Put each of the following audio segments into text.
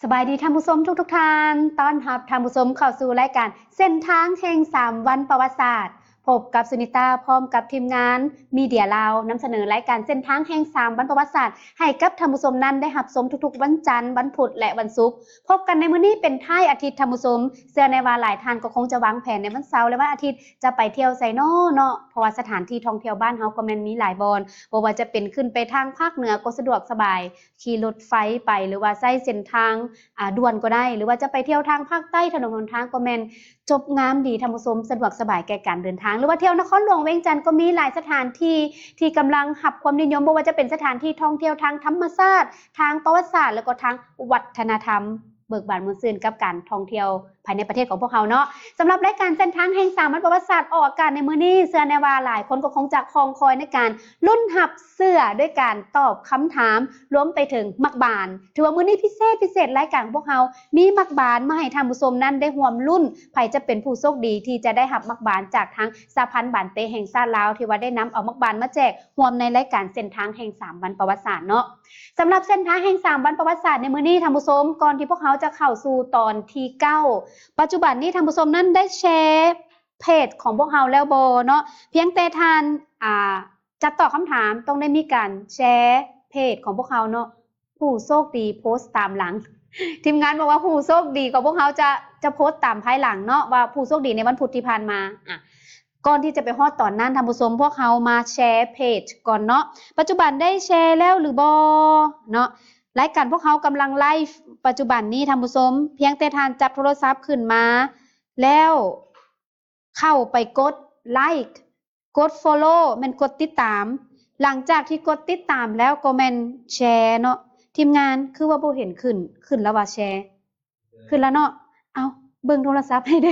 ສະບາຍດີທ່ານຜູ້ຊົມທຸກໆທ່ານ, ຕ້ອນຮັບທ່ານຜູ້ຊົມເຂົ້າສູ່ລາຍການເສັ້ນທາງແຫ່ງສາມວັນປະຫວັດສາດ. ພົບກັບສຸນິຕາ ພ້ອມກັບທີມງານມີເດຍລາວ ນຳສະເໜີລາຍການເສັ້ນທາງແຫ່ງສາມວັນປະຫວັດສາດ ໃຫ້ກັບທ່ານຜູ້ຊົມນັ້ນໄດ້ຮັບຊົມທຸກໆວັນຈັນ, ວັນພຸດ ແລະ ວັນສຸກ. ພົບກັນໃນມື້ນີ້ເປັນທ້າຍອາທິດທ່ານຜູ້ຊົມ, ເຊື່ອແນ່ວ່າຫຼາຍທ່ານກໍຄົງຈະວາງແຜນໃນວັນເສົາ ແລະ ວັນອາທິດຈະໄປທ່ຽວໃສນໍເນາະ, ເພາະວ່າສະຖານທີ່ທ່ອງທ່ຽວບ້ານເຮົາກໍແມ່ນມີຫຼາຍບ່ອນ, ບໍ່ວ່າຈະເປັນຂຶ້ນໄປທາງພາກເໜືອກໍສະດວກສະບາຍ ຂີ່ລົດໄຟໄປ ຫຼືວ່າໃຊ້ເສັ້ນທາງ ອ່າ ດ່ວນກໍໄດ້ ຫຼືວ່າຈະໄປທ່ຽວທາງພາກໃຕ້ ຖະໜົນຫົນທາງກໍແມ່ນຈົບງາມດີທ່ານຜູ້ຊົມ, ສະດວກສະບາຍແກ່ການເດີນທາງ. ຫຼືວ່າທ່ຽວນະຄອນຫຼວງວຽງຈັນກໍມີຫຼາຍສະຖານທີ່ທີ່ກຳລັງຮັບຄວາມນິຍົມ, ບໍ່ວ່າຈະເປັນສະຖານທີ່ທ່ອງທ່ຽວທາງທຳມະຊາດ, ທາງປະຫວັດສາດ ແລ້ວກໍທາງວັດທະນະທຳ, ເບີກບານມ່ວນຊື່ນກັບການທ່ອງທ່ຽວ ພາຍໃນປະເທດຂອງພວກເຮົາເນາະ. ສຳລັບລາຍການເສັ້ນທາງແຫ່ງສາມັນປະຫວັດສາດອອກອາກາດໃນມື້ນີ້, ເຊື່ອແນ່ວ່າຫຼາຍຄົນກໍຄົງຈະຄອງຄອຍໃນການລຸ້ນຮັບເສື້ອດ້ວຍການຕອບຄຳຖາມ, ລວມໄປເຖິງໝາກບານ. ຖືວ່າມື້ນີ້ພິເສດ, ພິເສດ, ລາຍການຂອງພວກເຮົາມີໝາກບານມາໃຫ້ທ່ານຜູ້ຊົມນັ້ນໄດ້ຮ່ວມລຸ້ນ, ໃຜຈະເປັນຜູ້ໂຊກດີທີ່ຈະໄດ້ຮັບໝາກບານຈາກທາງສະຫະພັນບານເຕະແຫ່ງຊາດລາວ ທີ່ວ່າໄດ້ນຳເອົາໝາກບານມາແຈກຮ່ວມໃນລາຍການເສັ້ນທາງແຫ່ງສາມວັນປະຫວັດສາດເນາະ. ສຳລັບເສັ້ນທາງແຫ່ງສາມວັນປະຫວັດສາດໃນມື້ນີ້ທ່ານຜູ້ຊົມ, ກ່ອນທີ່ພວກເຮົາຈະເຂົ້າສູ່ຕອນທີເກົ້າ, ປັດຈຸບັນນີ້ທ່ານຜູ້ຊົມນັ້ນໄດ້ແຊເພຈຂອງພວກເຮົາແລ້ວບໍ່ເນາະ? ພຽງແຕ່ທ່ານ ອ່າ ຈະຕອບຄຳຖາມ ຕ້ອງໄດ້ມີການແຊເພຈຂອງພວກເຮົາເນາະ, ຜູ້ໂຊກດີໂພສຕາມຫຼັງ. ທີມງານບອກວ່າຜູ້ໂຊກດີຂອງພວກເຮົາຈະ ຈະໂພສຕາມພາຍຫຼັງເນາະ, ວ່າຜູ້ໂຊກດີໃນວັນພຸດທີ່ຜ່ານມາ. ອາ ກ່ອນທີ່ຈະໄປຮອດຕອນນັ້ນ, ທ່ານຜູ້ຊົມ, ພວກເຮົາມາແຊເພຈກ່ອນເນາະ. ປັດຈຸບັນໄດ້ແຊແລ້ວຫຼືບໍ່ເນາະ? ລາຍການພວກເຮົາກຳລັງໄລຟ໌ປັດຈຸບັນນີ້, ທ່ານຜູ້ຊົມ, ພຽງແຕ່ທ່ານຈັບໂທລະສັບຂຶ້ນມາແລ້ວເຂົ້າໄປກົດໄລຄ໌, ກົດຟໍໂລ, ແມ່ນກົດຕິດຕາມ. ຫຼັງຈາກທີ່ກົດຕິດຕາມແລ້ວກໍແມ່ນແຊເນາະ. ທີມງານ ຄືວ່າບໍ່ເຫັນຂຶ້ນ, ຂຶ້ນແລ້ວວ່າແຊ. ຂຶ້ນແລ້ວເນາະ. ເອົ້າ ເບິ່ງໂທລະສັບໃຫ້ແດ່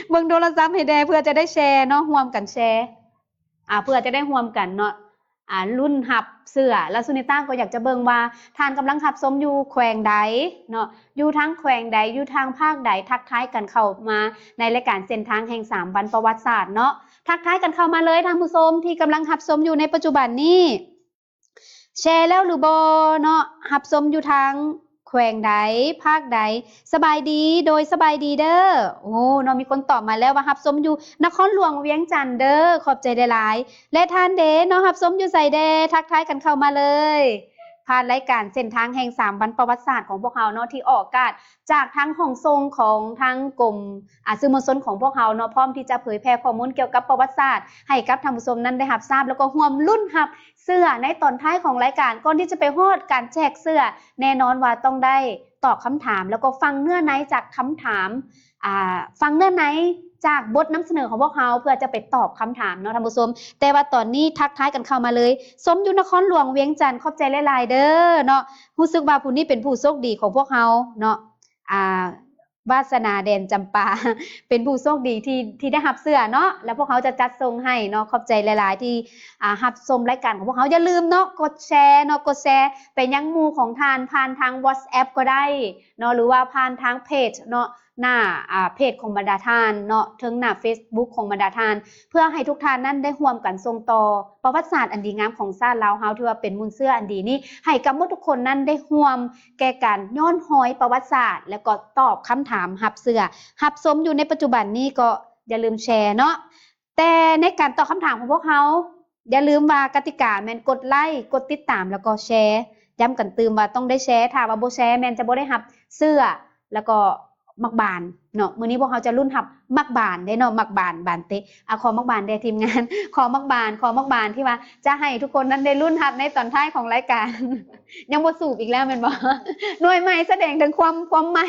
ເບິ່ງໂທລະສັບໃຫ້ແດ່ ເພື່ອຈະໄດ້ແຊເນາະ, ຮ່ວມກັນແຊ ອ່າ ເພື່ອຈະໄດ້ຮ່ວມກັນເນາະ ອ່າ ລຸ້ນຮັບເສື້ອ. ແລ້ວສຸນິຕາກໍຢາກຈະເບິ່ງວ່າທ່ານກຳລັງຮັບຊົມຢູ່ແຂວງໃດເນາະ, ຢູ່ທາງແຂວງໃດ, ຢູ່ທາງພາກໃດ, ທັກທາຍກັນເຂົ້າມາໃນລາຍການເສັ້ນທາງແຫ່ງສາມວັນປະຫວັດສາດເນາະ. ທັກທາຍກັນເຂົ້າມາເລີຍ ທ່ານຜູ້ຊົມທີ່ກຳລັງຮັບຊົມຢູ່ໃນປັດຈຸບັນນີ້. ແຊແລ້ວຫຼືບໍ່ເນາະ? ຮັບຊົມຢູ່ທາງແຂວງໃດ ພາກໃດ? ສະບາຍດີ, ໂດຍ ສະບາຍດີເດີ້. ໂອ້ ເນາະ ມີຄົນຕອບມາແລ້ວວ່າຮັບຊົມຢູ່ນະຄອນຫຼວງວຽງຈັນເດີ້, ຂອບໃຈຫຼາຍໆ. ແລະ ທ່ານເດເນາະ, ຮັບຊົມຢູ່ໃສແດ່? ທັກທາຍກັນເຂົ້າມາເລີຍ ຜ່ານລາຍການເສັ້ນທາງແຫ່ງສາມວັນປະຫວັດສາດຂອງພວກເຮົາເນາະ, ທີ່ອອກອາກາດຈາກທາງຫ້ອງສົ່ງຂອງທາງກົມ ອ່າ ສື່ມວນຊົນຂອງພວກເຮົາເນາະ, ພ້ອມທີ່ຈະເຜີຍແຜ່ຂໍ້ມູນກ່ຽວກັບປະຫວັດສາດໃຫ້ກັບທ່ານຜູ້ຊົມນັ້ນໄດ້ຮັບຊາບ, ແລ້ວກໍຮ່ວມລຸ້ນຮັບ ເສື້ອໃນຕອນທ້າຍຂອງລາຍການ. ກ່ອນທີ່ຈະໄປຮອດການແຈກເສື້ອ, ແນ່ນອນວ່າຕ້ອງໄດ້ຕອບຄຳຖາມ ແລ້ວກໍຟັງເນື້ອໃນຈາກຄຳຖາມ, ອ່າ, ຟັງເນື້ອໃນຈາກບົດນຳສະເໜີຂອງພວກເຮົາ ເພື່ອຈະໄປຕອບຄຳຖາມເນາະທ່ານຜູ້ຊົມ. ແຕ່ວ່າຕອນນີ້ທັກທາຍກັນເຂົ້າມາເລີຍ, ຊົມຢູ່ນະຄອນຫຼວງວຽງຈັນ, ຂອບໃຈຫຼາຍໆເດີ້ເນາະ. ຮູ້ສຶກວ່າຜູ້ນີ້ເປັນຜູ້ໂຊກດີຂອງພວກເຮົາເນາະ, ອ່າ ວາສະໜາແດນຈຳປາ ເປັນຜູ້ໂຊກດີທີ່ ທີ່ໄດ້ຮັບເສື້ອເນາະ, ແລ້ວພວກເຮົາຈະຈັດສົ່ງໃຫ້ເນາະ. ຂອບໃຈຫຼາຍໆທີ່ ອ່າ ຮັບຊົມລາຍການຂອງພວກເຮົາ. ຢ່າລືມເນາະ ກົດແຊເນາະ, ກົດແຊໄປຍັງໝູ່ຂອງທ່ານ ຜ່ານທາງ WhatsApp ກໍໄດ້ເນາະ, ຫຼືວ່າຜ່ານທາງເພຈເນາະ, ໜ້າ ອ່າ ເພຈຂອງບັນດາທ່ານເນາະ, ເທິງໜ້າ Facebook ຂອງບັນດາທ່ານ, ເພື່ອໃຫ້ທຸກທ່ານນັ້ນໄດ້ຮ່ວມກັນສົ່ງຕໍ່ປະຫວັດສາດອັນດີງາມຂອງຊາດລາວເຮົາ ທີ່ວ່າເປັນມູນເຊື້ອອັນດີນີ້ ໃຫ້ກັບໝົດທຸກຄົນນັ້ນໄດ້ຮ່ວມ ແກ່ການຍ້ອນຮອຍປະຫວັດສາດ ແລ້ວກໍຕອບຄຳຖາມຮັບເສື້ອ ຮັບຊົມຢູ່ໃນປັດຈຸບັນນີ້ກໍຢ່າລືມແຊເນາະ. ແຕ່ໃນການຕອບຄຳຖາມຂອງພວກເຮົາ ຢ່າລືມວ່າກະຕິກາແມ່ນກົດໄລຄ໌ ກົດຕິດຕາມ ແລ້ວກໍແຊ. ຢ້ຳກັນຕື່ມວ່າຕ້ອງໄດ້ແຊ, ຖ້າວ່າບໍ່ແຊແມ່ນຈະບໍ່ໄດ້ຮັບເສື້ອ ແລ້ວກໍໝາກບານເນາະ. ມື້ນີ້ພວກເຮົາຈະລຸ້ນຮັບໝາກບານເດ້ເນາະ, ໝາກບານ ບານເຕະ. ອ່າ ຂໍໝາກບານແດ່ທີມງານ, ຂໍໝາກບານ, ຂໍໝາກບານທີ່ວ່າຈະໃຫ້ທຸກຄົນນັ້ນໄດ້ລຸ້ນຮັບໃນຕອນທ້າຍຂອງລາຍການ. ຍັງບໍ່ສູບອີກແລ້ວແມ່ນບໍ່? ໜ່ວຍໃໝ່ສະແດງເຖິງຄວາມ ຄວາມໃໝ່.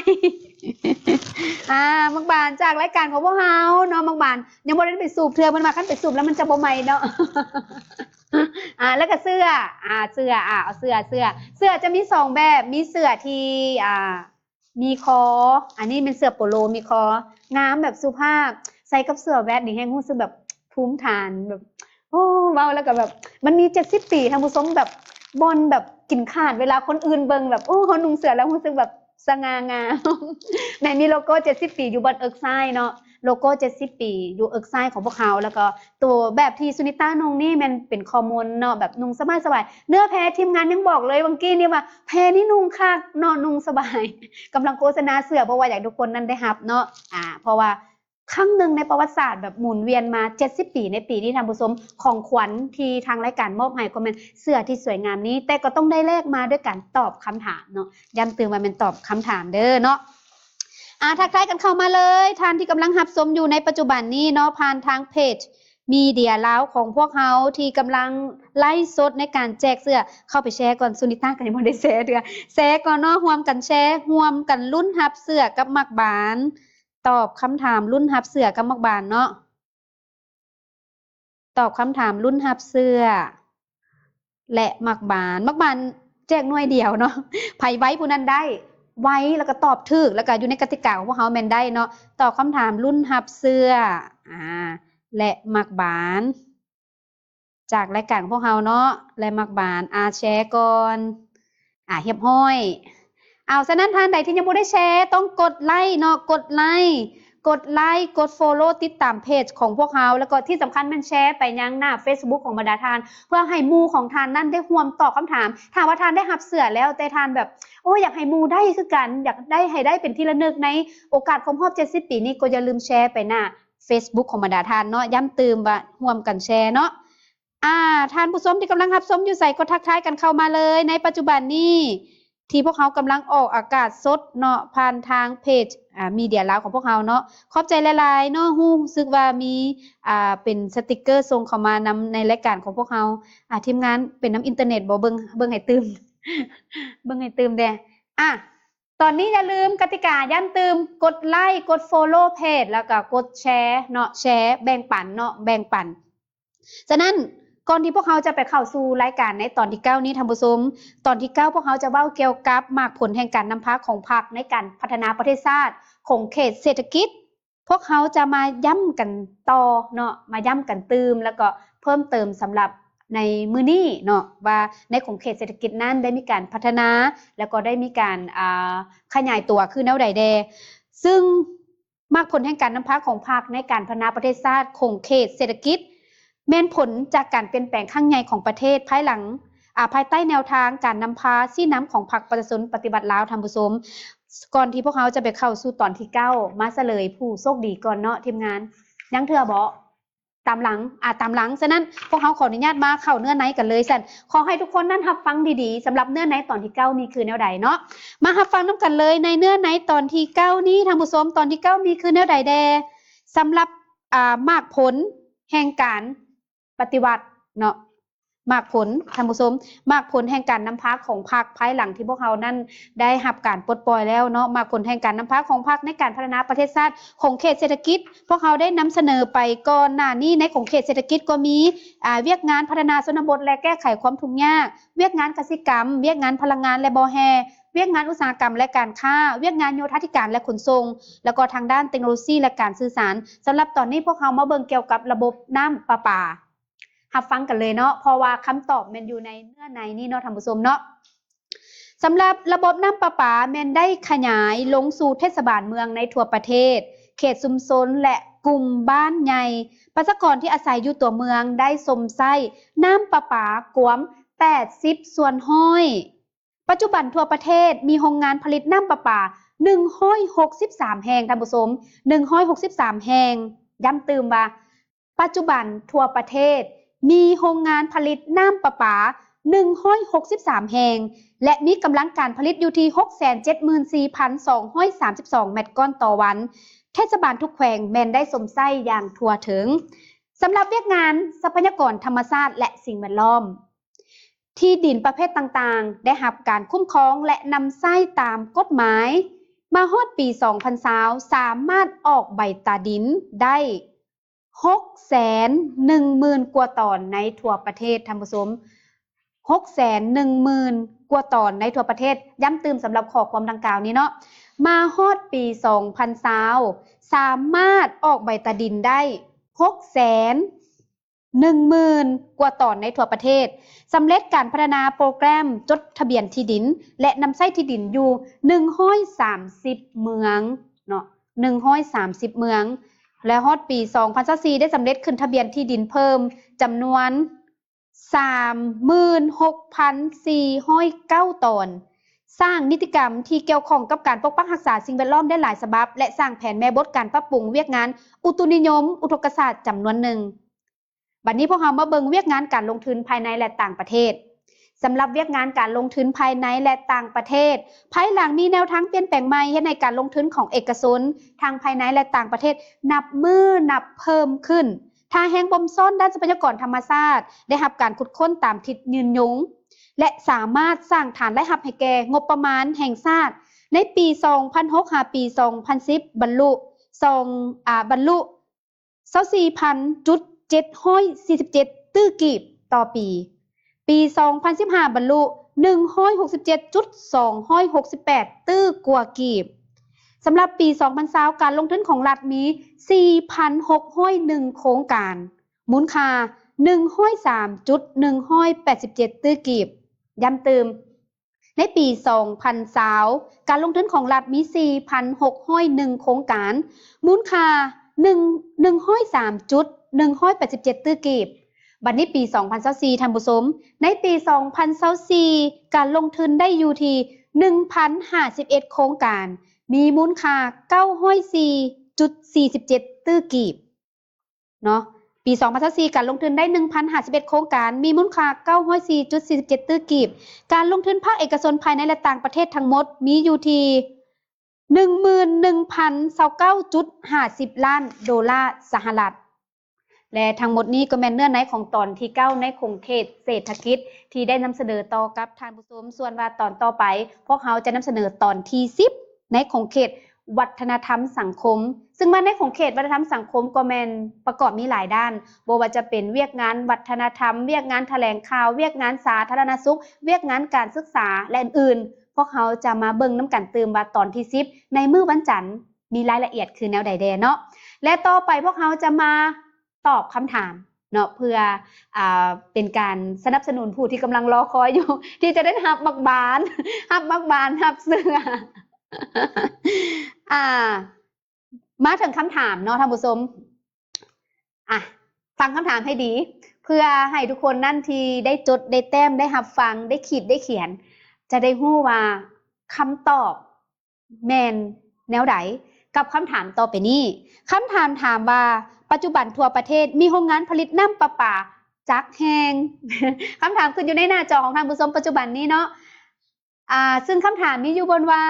ອ່າ ໝາກບານຈາກລາຍການຂອງພວກເຮົາເນາະ, ໝາກບານຍັງບໍ່ໄດ້ໄປສູບເທື່ອ, ເພິ່ນວ່າຄັນໄປສູບແລ້ວມັນຈະບໍ່ໃໝ່ເນາະ. ອ່າ ແລ້ວກໍເສື້ອ, ອ່າ ເສື້ອ, ອ່າ ເອົາເສື້ອ, ເສື້ອ, ເສື້ອຈະມີສອງແບບ, ມີເສື້ອທີ່ ອ່າ ມີຄໍ, ອັນນີ້ແມ່ນເສື້ອໂປໂລມີຄໍ, ງາມແບບສຸພາບ, ໃສ່ກັບເສື້ອແວັດນີ້ແຮ່ງຮູ້ສຶກແບບພູມຖານ ແບບ ໂອ້ ເວົ້າແລ້ວກໍແບບ ມັນມີເຈັດສິບປີທ່ານຜູ້ຊົມ, ແບບບ່ອນແບບກິນຂາດ ເວລາຄົນອື່ນເບິ່ງແບບ ໂອ້ ເຮົານຸ່ງເສື້ອແລ້ວຮູ້ສຶກແບບສະຫງ່າງາມ. ແມ່ນມີໂລໂກ້ເຈັດສິບປີຢູ່ບ່ອນເອິກຊ້າຍເນາະ, ໂລໂກ້ເຈັດສິບປີຢູ່ເອິກຊ້າຍຂອງພວກເຮົາ ແລ້ວກໍໂຕແບບທີ່ສຸນິຕານຸ່ງນີ້ແມ່ນເປັນຄໍມຸນເນາະ ແບບນຸ່ງສະບາຍໆ ເນື້ອແພ ທີມງານຍັງບອກເລີຍຫວ່າງກີ້ນີ້ວ່າ ແພນີ້ນຸ່ງຄັກເນາະ ນຸ່ງສະບາຍ ກຳລັງໂຄສະນາເສື້ອ ເພາະວ່າຢາກໃຫ້ທຸກຄົນນັ້ນໄດ້ຮັບເນາະ ອາ ເພາະວ່າ ຄັ້ງໜຶ່ງໃນປະຫວັດສາດ ແບບໝູນວຽນມາເຈັດສິບປີໃນປີນີ້ ທ່ານຜູ້ຊົມ ຂອງຂວັນທີ່ທາງລາຍການມອບໃຫ້ກໍແມ່ນເສື້ອທີ່ສວຍງາມນີ້ ແຕ່ກໍຕ້ອງໄດ້ແລກມາດ້ວຍການຕອບຄຳຖາມເນາະ ຢ້ຳຕື່ມວ່າແມ່ນຕອບຄຳຖາມເດີ້ເນາະ. ອາ ທັກທາຍກັນເຂົ້າມາເລີຍ ທ່ານທີ່ກຳລັງຮັບຊົມຢູ່ໃນປັດຈຸບັນນີ້ເນາະ ຜ່ານທາງເພຈມີເດຍລາວຂອງພວກເຮົາ ທີ່ກຳລັງໄລຟ໌ສົດໃນການແຈກເສື້ອ ເຂົ້າໄປແຊກ່ອນ ສຸນິຕາກໍຍັງບໍ່ໄດ້ແຊເທື່ອ ແຊກ່ອນເນາະ ຮ່ວມກັນແຊ ຮ່ວມກັນລຸ້ນຮັບເສື້ອກັບໝາກບານ. ຕອບຄຳຖາມລຸ້ນຮັບເສື້ອກັບໝາກບານເນາະ ຕອບຄຳຖາມລຸ້ນຮັບເສື້ອ ແລະ ໝາກບານ ໝາກບານແຈກໜ່ວຍດຽວເນາະ ໃຜໄວຜູ້ນັ້ນໄດ້ ໄວ ແລ້ວກໍຕອບຖືກ ແລ້ວກໍຢູ່ໃນກະຕິກາຂອງພວກເຮົາແມ່ນໄດ້ເນາະ ຕອບຄຳຖາມລຸ້ນຮັບເສື້ອ ອາ ແລະ ໝາກບານ ຈາກລາຍການຂອງພວກເຮົາເນາະ ແລະ ໝາກບານ ອາ ແຊກ່ອນ ອາ ຮຽບຮ້ອຍ ເອົາ ສະນັ້ນທ່ານໃດທີ່ຍັງບໍ່ໄດ້ແຊ ຕ້ອງກົດໄລເນາະ ກົດໄລ ກົດໄລ ກົດໂຟໂລ ຕິດຕາມເພຈຂອງພວກເຮົາ ແລ້ວກໍທີ່ສຳຄັນແມ່ນແຊໄປຍັງໜ້າເຟສບຸກຂອງບັນດາທ່ານ ເພື່ອໃຫ້ໝູ່ຂອງທ່ານນັ້ນໄດ້ຮ່ວມຕອບຄຳຖາມ ຖ້າວ່າທ່ານໄດ້ຮັບເສື້ອແລ້ວ ແຕ່ທ່ານແບບ ໂອ້ ຢາກໃຫ້ໝູ່ໄດ້ຄືກັນ ຢາກໄດ້ ໃຫ້ໄດ້ເປັນທີ່ລະນຶກໃນໂອກາດຄົບຮອບເຈັດສິບປີນີ້ ກໍຢ່າລືມແຊໄປໜ້າ ເຟສບຸກຂອງບັນດາທ່ານເນາະ ຢ້ຳຕື່ມວ່າຮ່ວມກັນແຊເນາະ ອາ ທ່ານຜູ້ຊົມທີ່ກຳລັງຮັບຊົມຢູ່ໃສກໍທັກທາຍກັນເຂົ້າມາເລີຍ ໃນປັດຈຸບັນນີ້ທີ່ພວກເຮົາກຳລັງອອກອາກາດສົດເນາະ ຜ່ານທາງເພຈ ອາ ມີເດຍລາວຂອງພວກເຮົາເນາະ ຂອບໃຈຫຼາຍໆເນາະ ຮູ້ສຶກວ່າມີ ອາ ເປັນສະຕິກເກີສົ່ງເຂົ້າມານຳໃນລາຍການຂອງພວກເຮົາ ອາ ທີມງານເປັນນຳອິນເຕີເນັດບໍ່ ເບິ່ງ ເບິ່ງໃຫ້ຕື່ມ ເບິ່ງໃຫ້ຕື່ມແດ່ ອາ ຕອນນີ້ຢ່າລືມກະຕິກາ ຢ້ຳຕື່ມ ກົດໄລ ກົດໂຟໂລເພຈ ແລ້ວກໍກົດແຊເນາະ ແຊ ແບ່ງປັນເນາະ ແບ່ງປັນ ສະນັ້ນ ກ່ອນທີ່ພວກເຮົາຈະໄປເຂົ້າສູ່ລາຍການໃນຕອນທີເກົ້ານີ້ ທ່ານຜູ້ຊົມ ຕອນທີເກົ້າພວກເຮົາຈະເວົ້າກ່ຽວກັບໝາກຜົນແຫ່ງການນຳພາຂອງພັກໃນການພັດທະນາປະເທດຊາດ ຂົງເຂດເສດຖະກິດ ພວກເຮົາຈະມາຢ້ຳກັນຕໍ່ເນາະ ມາຢ້ຳກັນຕື່ມ ແລ້ວກໍເພີ່ມເຕີມສຳລັບໃນມື້ນີ້ເນາະ ວ່າໃນຂົງເຂດເສດຖະກິດນັ້ນໄດ້ມີການພັດທະນາ ແລ້ວກໍໄດ້ມີການ ອາ ຂະຫຍາຍຕົວຄືແນວໃດແດ່ ຊຶ່ງໝາກຜົນແຫ່ງການນຳພາຂອງພັກໃນການພັດທະນາປະເທດຊາດ ຂົງເຂດເສດຖະກິດ ແມ່ນຜົນຈາກການປ່ຽນແປງຄັ້ງໃຫຍ່ຂອງປະເທດ ພາຍຫຼັງ ອາ ພາຍໃຕ້ແນວທາງການນຳພາຊີ້ນຳຂອງພັກປະຊາຊົນປະຕິວັດລາວ ທ່ານຜູ້ຊົມ. ກ່ອນທີ່ພວກເຮົາຈະໄປເຂົ້າສູ່ຕອນທີເກົ້າ ມາສະເຫຼີຍຜູ້ໂຊກດີກ່ອນເນາະ ທີມງານ ຍັງເທື່ອບໍ່? ຕາມຫຼັງ ອາ ຕາມຫຼັງ. ສະນັ້ນ ພວກເຮົາຂໍອະນຸຍາດມາເຂົ້າເນື້ອໃນກັນເລີຍຊັ້ນ. ຂໍໃຫ້ທຸກຄົນນັ້ນຮັບຟັງດີໆ ສຳລັບເນື້ອໃນຕອນທີເກົ້າມີຄືແນວໃດເນາະ. ມາຮັບຟັງນຳກັນເລີຍ ໃນເນື້ອໃນຕອນທີເກົ້ານີ້ ທ່ານຜູ້ຊົມ ຕອນທີເກົ້າມີຄືແນວໃດແດ່? ສຳລັບ ອາ ໝາກຜົນແຫ່ງການ ປະຕິວັດເນາະ ໝາກຜົນ ທ່ານຜູ້ຊົມ ໝາກຜົນແຫ່ງການນຳພາຂອງພັກ ພາຍຫຼັງທີ່ພວກເຮົານັ້ນໄດ້ຮັບການປົດປ່ອຍແລ້ວເນາະ ໝາກຜົນແຫ່ງການນຳພາຂອງພັກໃນການພັດທະນາປະເທດຊາດ ຂົງເຂດເສດຖະກິດ ພວກເຮົາໄດ້ນຳສະເໜີໄປກ່ອນໜ້ານີ້ ໃນຂົງເຂດເສດຖະກິດກໍມີ ອາ ວຽກງານພັດທະນາຊົນນະບົດ ແລະ ແກ້ໄຂຄວາມທຸກຍາກ, ວຽກງານກະສິກຳ, ວຽກງານພະລັງງານ ແລະ ບໍ່ແຮ່, ວຽກງານອຸດສາຫະກຳ ແລະ ການຄ້າ, ວຽກງານໂຍທາທິການ ແລະ ຂົນສົ່ງ ແລ້ວກໍທາງດ້ານເຕັກໂນໂລຊີ ແລະ ການສື່ສານ. ສຳລັບຕອນນີ້ພວກເຮົາມາເບິ່ງກ່ຽວກັບລະບົບນ້ຳປະປາ. ຮັບຟັງກັນເລີຍເນາະ ເພາະວ່າຄຳຕອບແມ່ນຢູ່ໃນເນື້ອໃນນີ້ເນາະ ທ່ານຜູ້ຊົມເນາະ. ສຳລັບລະບົບນ້ຳປະປາແມ່ນໄດ້ຂະຫຍາຍລົງສູ່ເທດສະບານເມືອງໃນທົ່ວປະເທດ, ເຂດຊຸມຊົນ ແລະ ກຸ່ມບ້ານໃຫຍ່. ປະຊາກອນທີ່ອາໄສຢູ່ຕົວເມືອງໄດ້ຊົມໃຊ້ນ້ຳປະປາກວມແປດສິບສ່ວນຮ້ອຍ. ປັດຈຸບັນທົ່ວປະເທດມີໂຮງງານຜະລິດນ້ຳປະປາໜຶ່ງຮ້ອຍຫົກສິບສາມແຫ່ງ ທ່ານຜູ້ຊົມ, ໜຶ່ງຮ້ອຍຫົກສິບສາມແຫ່ງ. ຢ້ຳຕື່ມວ່າ ປັດຈຸບັນທົ່ວປະເທດມີໂຮງງານຜະລິດນ້ຳປະປາໜຶ່ງຮ້ອຍຫົກສິບສາມແຫ່ງ ແລະ ມີກຳລັງການຜະລິດຢູ່ທີ່ຫົກແສນເຈັດໝື່ນສີ່ພັນສອງຮ້ອຍສາມສິບສອງແມັດກ້ອນຕໍ່ວັນ. ເທດສະບານທຸກແຂວງແມ່ນໄດ້ຊົມໃຊ້ຢ່າງທົ່ວເຖິງ. ສຳລັບວຽກງານຊັບພະຍາກອນທຳມະຊາດ ແລະ ສິ່ງແວດລ້ອມ, ທີ່ດິນປະເພດຕ່າງໆ ໄດ້ຮັບການຄຸ້ມຄອງ ແລະ ນຳໃຊ້ຕາມກົດໝາຍ. ມາຮອດປີສອງພັນຊາວ ສາມາດອອກໃບຕາດິນໄດ້ຫົກແສນໜຶ່ງໝື່ນກວ່າຕອນໃນທົ່ວປະເທດ ທ່ານຜູ້ຊົມ, ຫົກແສນໜຶ່ງໝື່ນກວ່າຕອນໃນທົ່ວປະເທດ. ຢ້ຳຕື່ມສຳລັບຂໍ້ຄວາມດັ່ງກ່າວນີ້ເນາະ, ມາຮອດປີສອງພັນຊາວ ສາມາດອອກໃບຕາດິນໄດ້ຫົກແສນ ໜຶ່ງໝື່ນກວ່າຕອນໃນທົ່ວປະເທດ, ສຳເລັດການພັດທະນາໂປຣແກຣມຈົດທະບຽນທີ່ດິນ ແລະ ນຳໃຊ້ທີ່ດິນຢູ່ໜຶ່ງຮ້ອຍສາມສິບເມືອງເນາະ, ໜຶ່ງຮ້ອຍສາມສິບເມືອງ. ແລະ ຮອດປີສອງພັນຊາວສີ່ ໄດ້ສຳເລັດຂຶ້ນທະບຽນທີ່ດິນເພີ່ມຈຳນວນສາມໝື່ນຫົກພັນສີ່ຮ້ອຍເກົ້າຕອນ, ສ້າງນິຕິກຳທີ່ກ່ຽວຂ້ອງກັບການປົກປັກຮັກສາສິ່ງແວດລ້ອມໄດ້ຫຼາຍສະບັບ ແລະ ສ້າງແຜນແມ່ບົດການປັບປຸງວຽກງານອຸຕຸນິຍົມອຸທົກກະສາດຈຳນວນໜຶ່ງ. ບັດນີ້ພວກເຮົາມາເບິ່ງວຽກງານການລົງທຶນພາຍໃນ ແລະ ຕ່າງປະເທດ. ສຳລັບວຽກງານການລົງທຶນພາຍໃນ ແລະ ຕ່າງປະເທດ, ພາຍຫຼັງມີແນວທາງປ່ຽນແປງໃໝ່ເຮັດໃຫ້ການລົງທຶນຂອງເອກະຊົນ ທັງພາຍໃນ ແລະ ຕ່າງປະເທດ ນັບມື້ນັບເພີ່ມຂຶ້ນ, ທ່າແຮງບົ່ມຊ້ອນດ້ານຊັບພະຍາກອນທຳມະຊາດໄດ້ຮັບການຂຸດຄົ້ນຕາມທິດຍືນຍົງ ແລະ ສາມາດສ້າງຖານລາຍຮັບໃຫ້ແກ່ງົບປະມານແຫ່ງຊາດໃນປີສອງພັນຫົກ ຫາປີສອງພັນສິບ ບັນລຸສອງ ອາ ບັນລຸ ຊາວສີ່ພັນຈຸດເຈັດຮ້ອຍສີ່ສິບເຈັດຕື້ກີບຕໍ່ປີ, ປີສອງພັນສິບຫ້າ ບັນລຸໜຶ່ງຮ້ອຍຫົກສິບເຈັດຈຸດສອງຮ້ອຍຫົກສິບແປດຕື້ກວ່າກີບ. ສຳລັບປີສອງພັນຊາວ ການລົງທຶນຂອງລັດມີສີ່ພັນຫົກຮ້ອຍໜຶ່ງໂຄງການ, ມູນຄ່າໜຶ່ງຮ້ອຍສາມຈຸດໜຶ່ງຮ້ອຍແປດສິບເຈັດຕື້ກີບ. ຢ້ຳຕື່ມ, ໃນປີສອງພັນຊາວ ການລົງທຶນຂອງລັດມີສີ່ພັນຫົກຮ້ອຍໜຶ່ງໂຄງການ, ມູນຄ່າໜຶ່ງ ໜຶ່ງຮ້ອຍສາມຈຸດໜຶ່ງຮ້ອຍແປດສິບເຈັດຕື້ກີບ. ບັດນີ້ປີສອງພັນຊາວສີ່ ທ່ານຜູ້ຊົມ, ໃນປີສອງພັນຊາວສີ່ ການລົງທຶນໄດ້ຢູ່ທີ່ໜຶ່ງພັນຫ້າສິບເອັດໂຄງການ, ມີມູນຄ່າເກົ້າຮ້ອຍສີ່ຈຸດສີ່ສິບເຈັດຕື້ກີບ. ເນາະ, ປີສອງພັນຊາວສີ່ ການລົງທຶນໄດ້ໜຶ່ງພັນຫ້າສິບເອັດໂຄງການ, ມີມູນຄ່າເກົ້າຮ້ອຍສີ່ຈຸດສີ່ສິບເຈັດຕື້ກີບ. ການລົງທຶນພາກເອກະຊົນພາຍໃນ ແລະ ຕ່າງປະເທດທັງໝົດມີຢູ່ທີ່ໜຶ່ງໝື່ນໜຶ່ງພັນຊາວເກົ້າຈຸດຫ້າສິບລ້ານໂດລາສະຫະລັດ. ແລະ ທັງໝົດນີ້ກໍແມ່ນເນື້ອໃນຂອງຕອນທີເກົ້າ ໃນຂົງເຂດເສດຖະກິດ ທີ່ໄດ້ນຳສະເໜີຕໍ່ກັບທ່ານຜູ້ຊົມ. ສ່ວນວ່າຕອນຕໍ່ໄປ ພວກເຮົາຈະນຳສະເໜີຕອນທີສິບ ໃນຂົງເຂດວັດທະນະທຳສັງຄົມ, ຊຶ່ງວ່າໃນຂົງເຂດວັດທະນະທຳສັງຄົມກໍແມ່ນປະກອບມີຫຼາຍດ້ານ, ບໍ່ວ່າຈະເປັນວຽກງານວັດທະນະທຳ, ວຽກງານຖະແຫຼງຂ່າວ, ວຽກງານສາທາລະນະສຸກ, ວຽກງານການສຶກສາ ແລະ ອື່ນໆ. ພວກເຮົາຈະມາເບິ່ງນຳກັນຕື່ມວ່າຕອນທີສິບ ໃນມື້ວັນຈັນ ມີລາຍລະອຽດຄືແນວໃດແດ່ເນາະ. ແລະ ຕໍ່ໄປພວກເຮົາຈະມາຕອບຄຳຖາມເນາະ, ເພື່ອ ອາ ເປັນການສະໜັບສະໜູນຜູ້ທີ່ກຳລັງລໍຄອຍຢູ່ ທີ່ຈະໄດ້ຮັບໝາກບານ, ຮັບໝາກບານ, ຮັບເສື້ອ. ອາ ມາເຖິງຄຳຖາມເນາະທ່ານຜູ້ຊົມ. ອາ ຟັງຄຳຖາມໃຫ້ດີ ເພື່ອໃຫ້ທຸກຄົນນັ້ນທີ່ໄດ້ຈົດ ໄດ້ແຕ້ມ ໄດ້ຮັບຟັງ ໄດ້ຂີດ ໄດ້ຂຽນ ຈະໄດ້ຮູ້ວ່າຄຳຕອບແມ່ນແນວໃດ ກັບຄຳຖາມຕໍ່ໄປນີ້. ຄຳຖາມຖາມວ່າ ປັດຈຸບັນທົ່ວປະເທດມີໂຮງງານຜະລິດນ້ຳປະປາຈັກແຫ່ງ? ຄຳຖາມຂຶ້ນຢູ່ໃນໜ້າຈໍຂອງທ່ານຜູ້ຊົມປັດຈຸບັນນີ້ເນາະ. ອາ ຊຶ່ງຄຳຖາມມີຢູ່ບົນວ່າ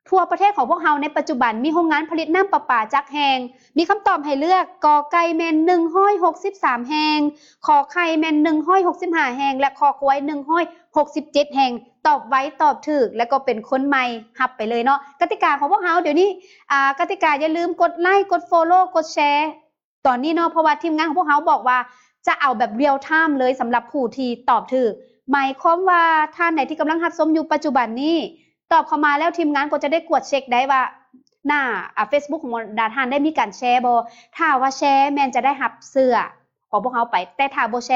ທົ່ວປະເທດຂອງພວກເຮົາໃນປັດຈຸບັນມີໂຮງງານຜະລິດນ້ຳປະປາຈັກແຫ່ງ? ມີຄຳຕອບໃຫ້ເລືອກ, ກ.ໄກ່ ແມ່ນໜຶ່ງຮ້ອຍຫົກສິບສາມແຫ່ງ, ຂ.ໄຂ່ ແມ່ນໜຶ່ງຮ້ອຍຫົກສິບຫ້າແຫ່ງ ແລະ ຄ.ຄວາຍ ໜຶ່ງຮ້ອຍຫົກສິບເຈັດແຫ່ງ. ຕອບໄວ, ຕອບຖືກ ແລະ ກໍເປັນຄົນໃໝ່ ຮັບໄປເລີຍເນາະ. ກະຕິກາຂອງພວກເຮົາດຽວນີ້ ອາ ກະຕິກາຢ່າລືມກົດໄລ, ກົດໂຟໂລ, ກົດແຊ ຕອນນີ້ເນາະ, ເພາະວ່າທີມງານຂອງພວກເຮົາບອກວ່າຈະເອົາແບບ real time ເລີຍ ສຳລັບຜູ້ທີ່ຕອບຖືກ. ໝາຍຄວາມວ່າທ່ານໃດທີ່ກຳລັງຮັບຊົມຢູ່ປັດຈຸບັນນີ້ ຕອບເຂົ້າມາແລ້ວ ທີມງານກໍຈະໄດ້ກວດເຊັກໄດ້ວ່າ ໜ້າ ອາ Facebook ຂອງບັນດາທ່ານໄດ້ມີການແຊບໍ່. ຖ້າວ່າແຊ ແມ່ນຈະໄດ້ຮັບເສື້ອຂອງພວກເຮົາໄປ, ແຕ່ຖ້າບໍ່ແຊ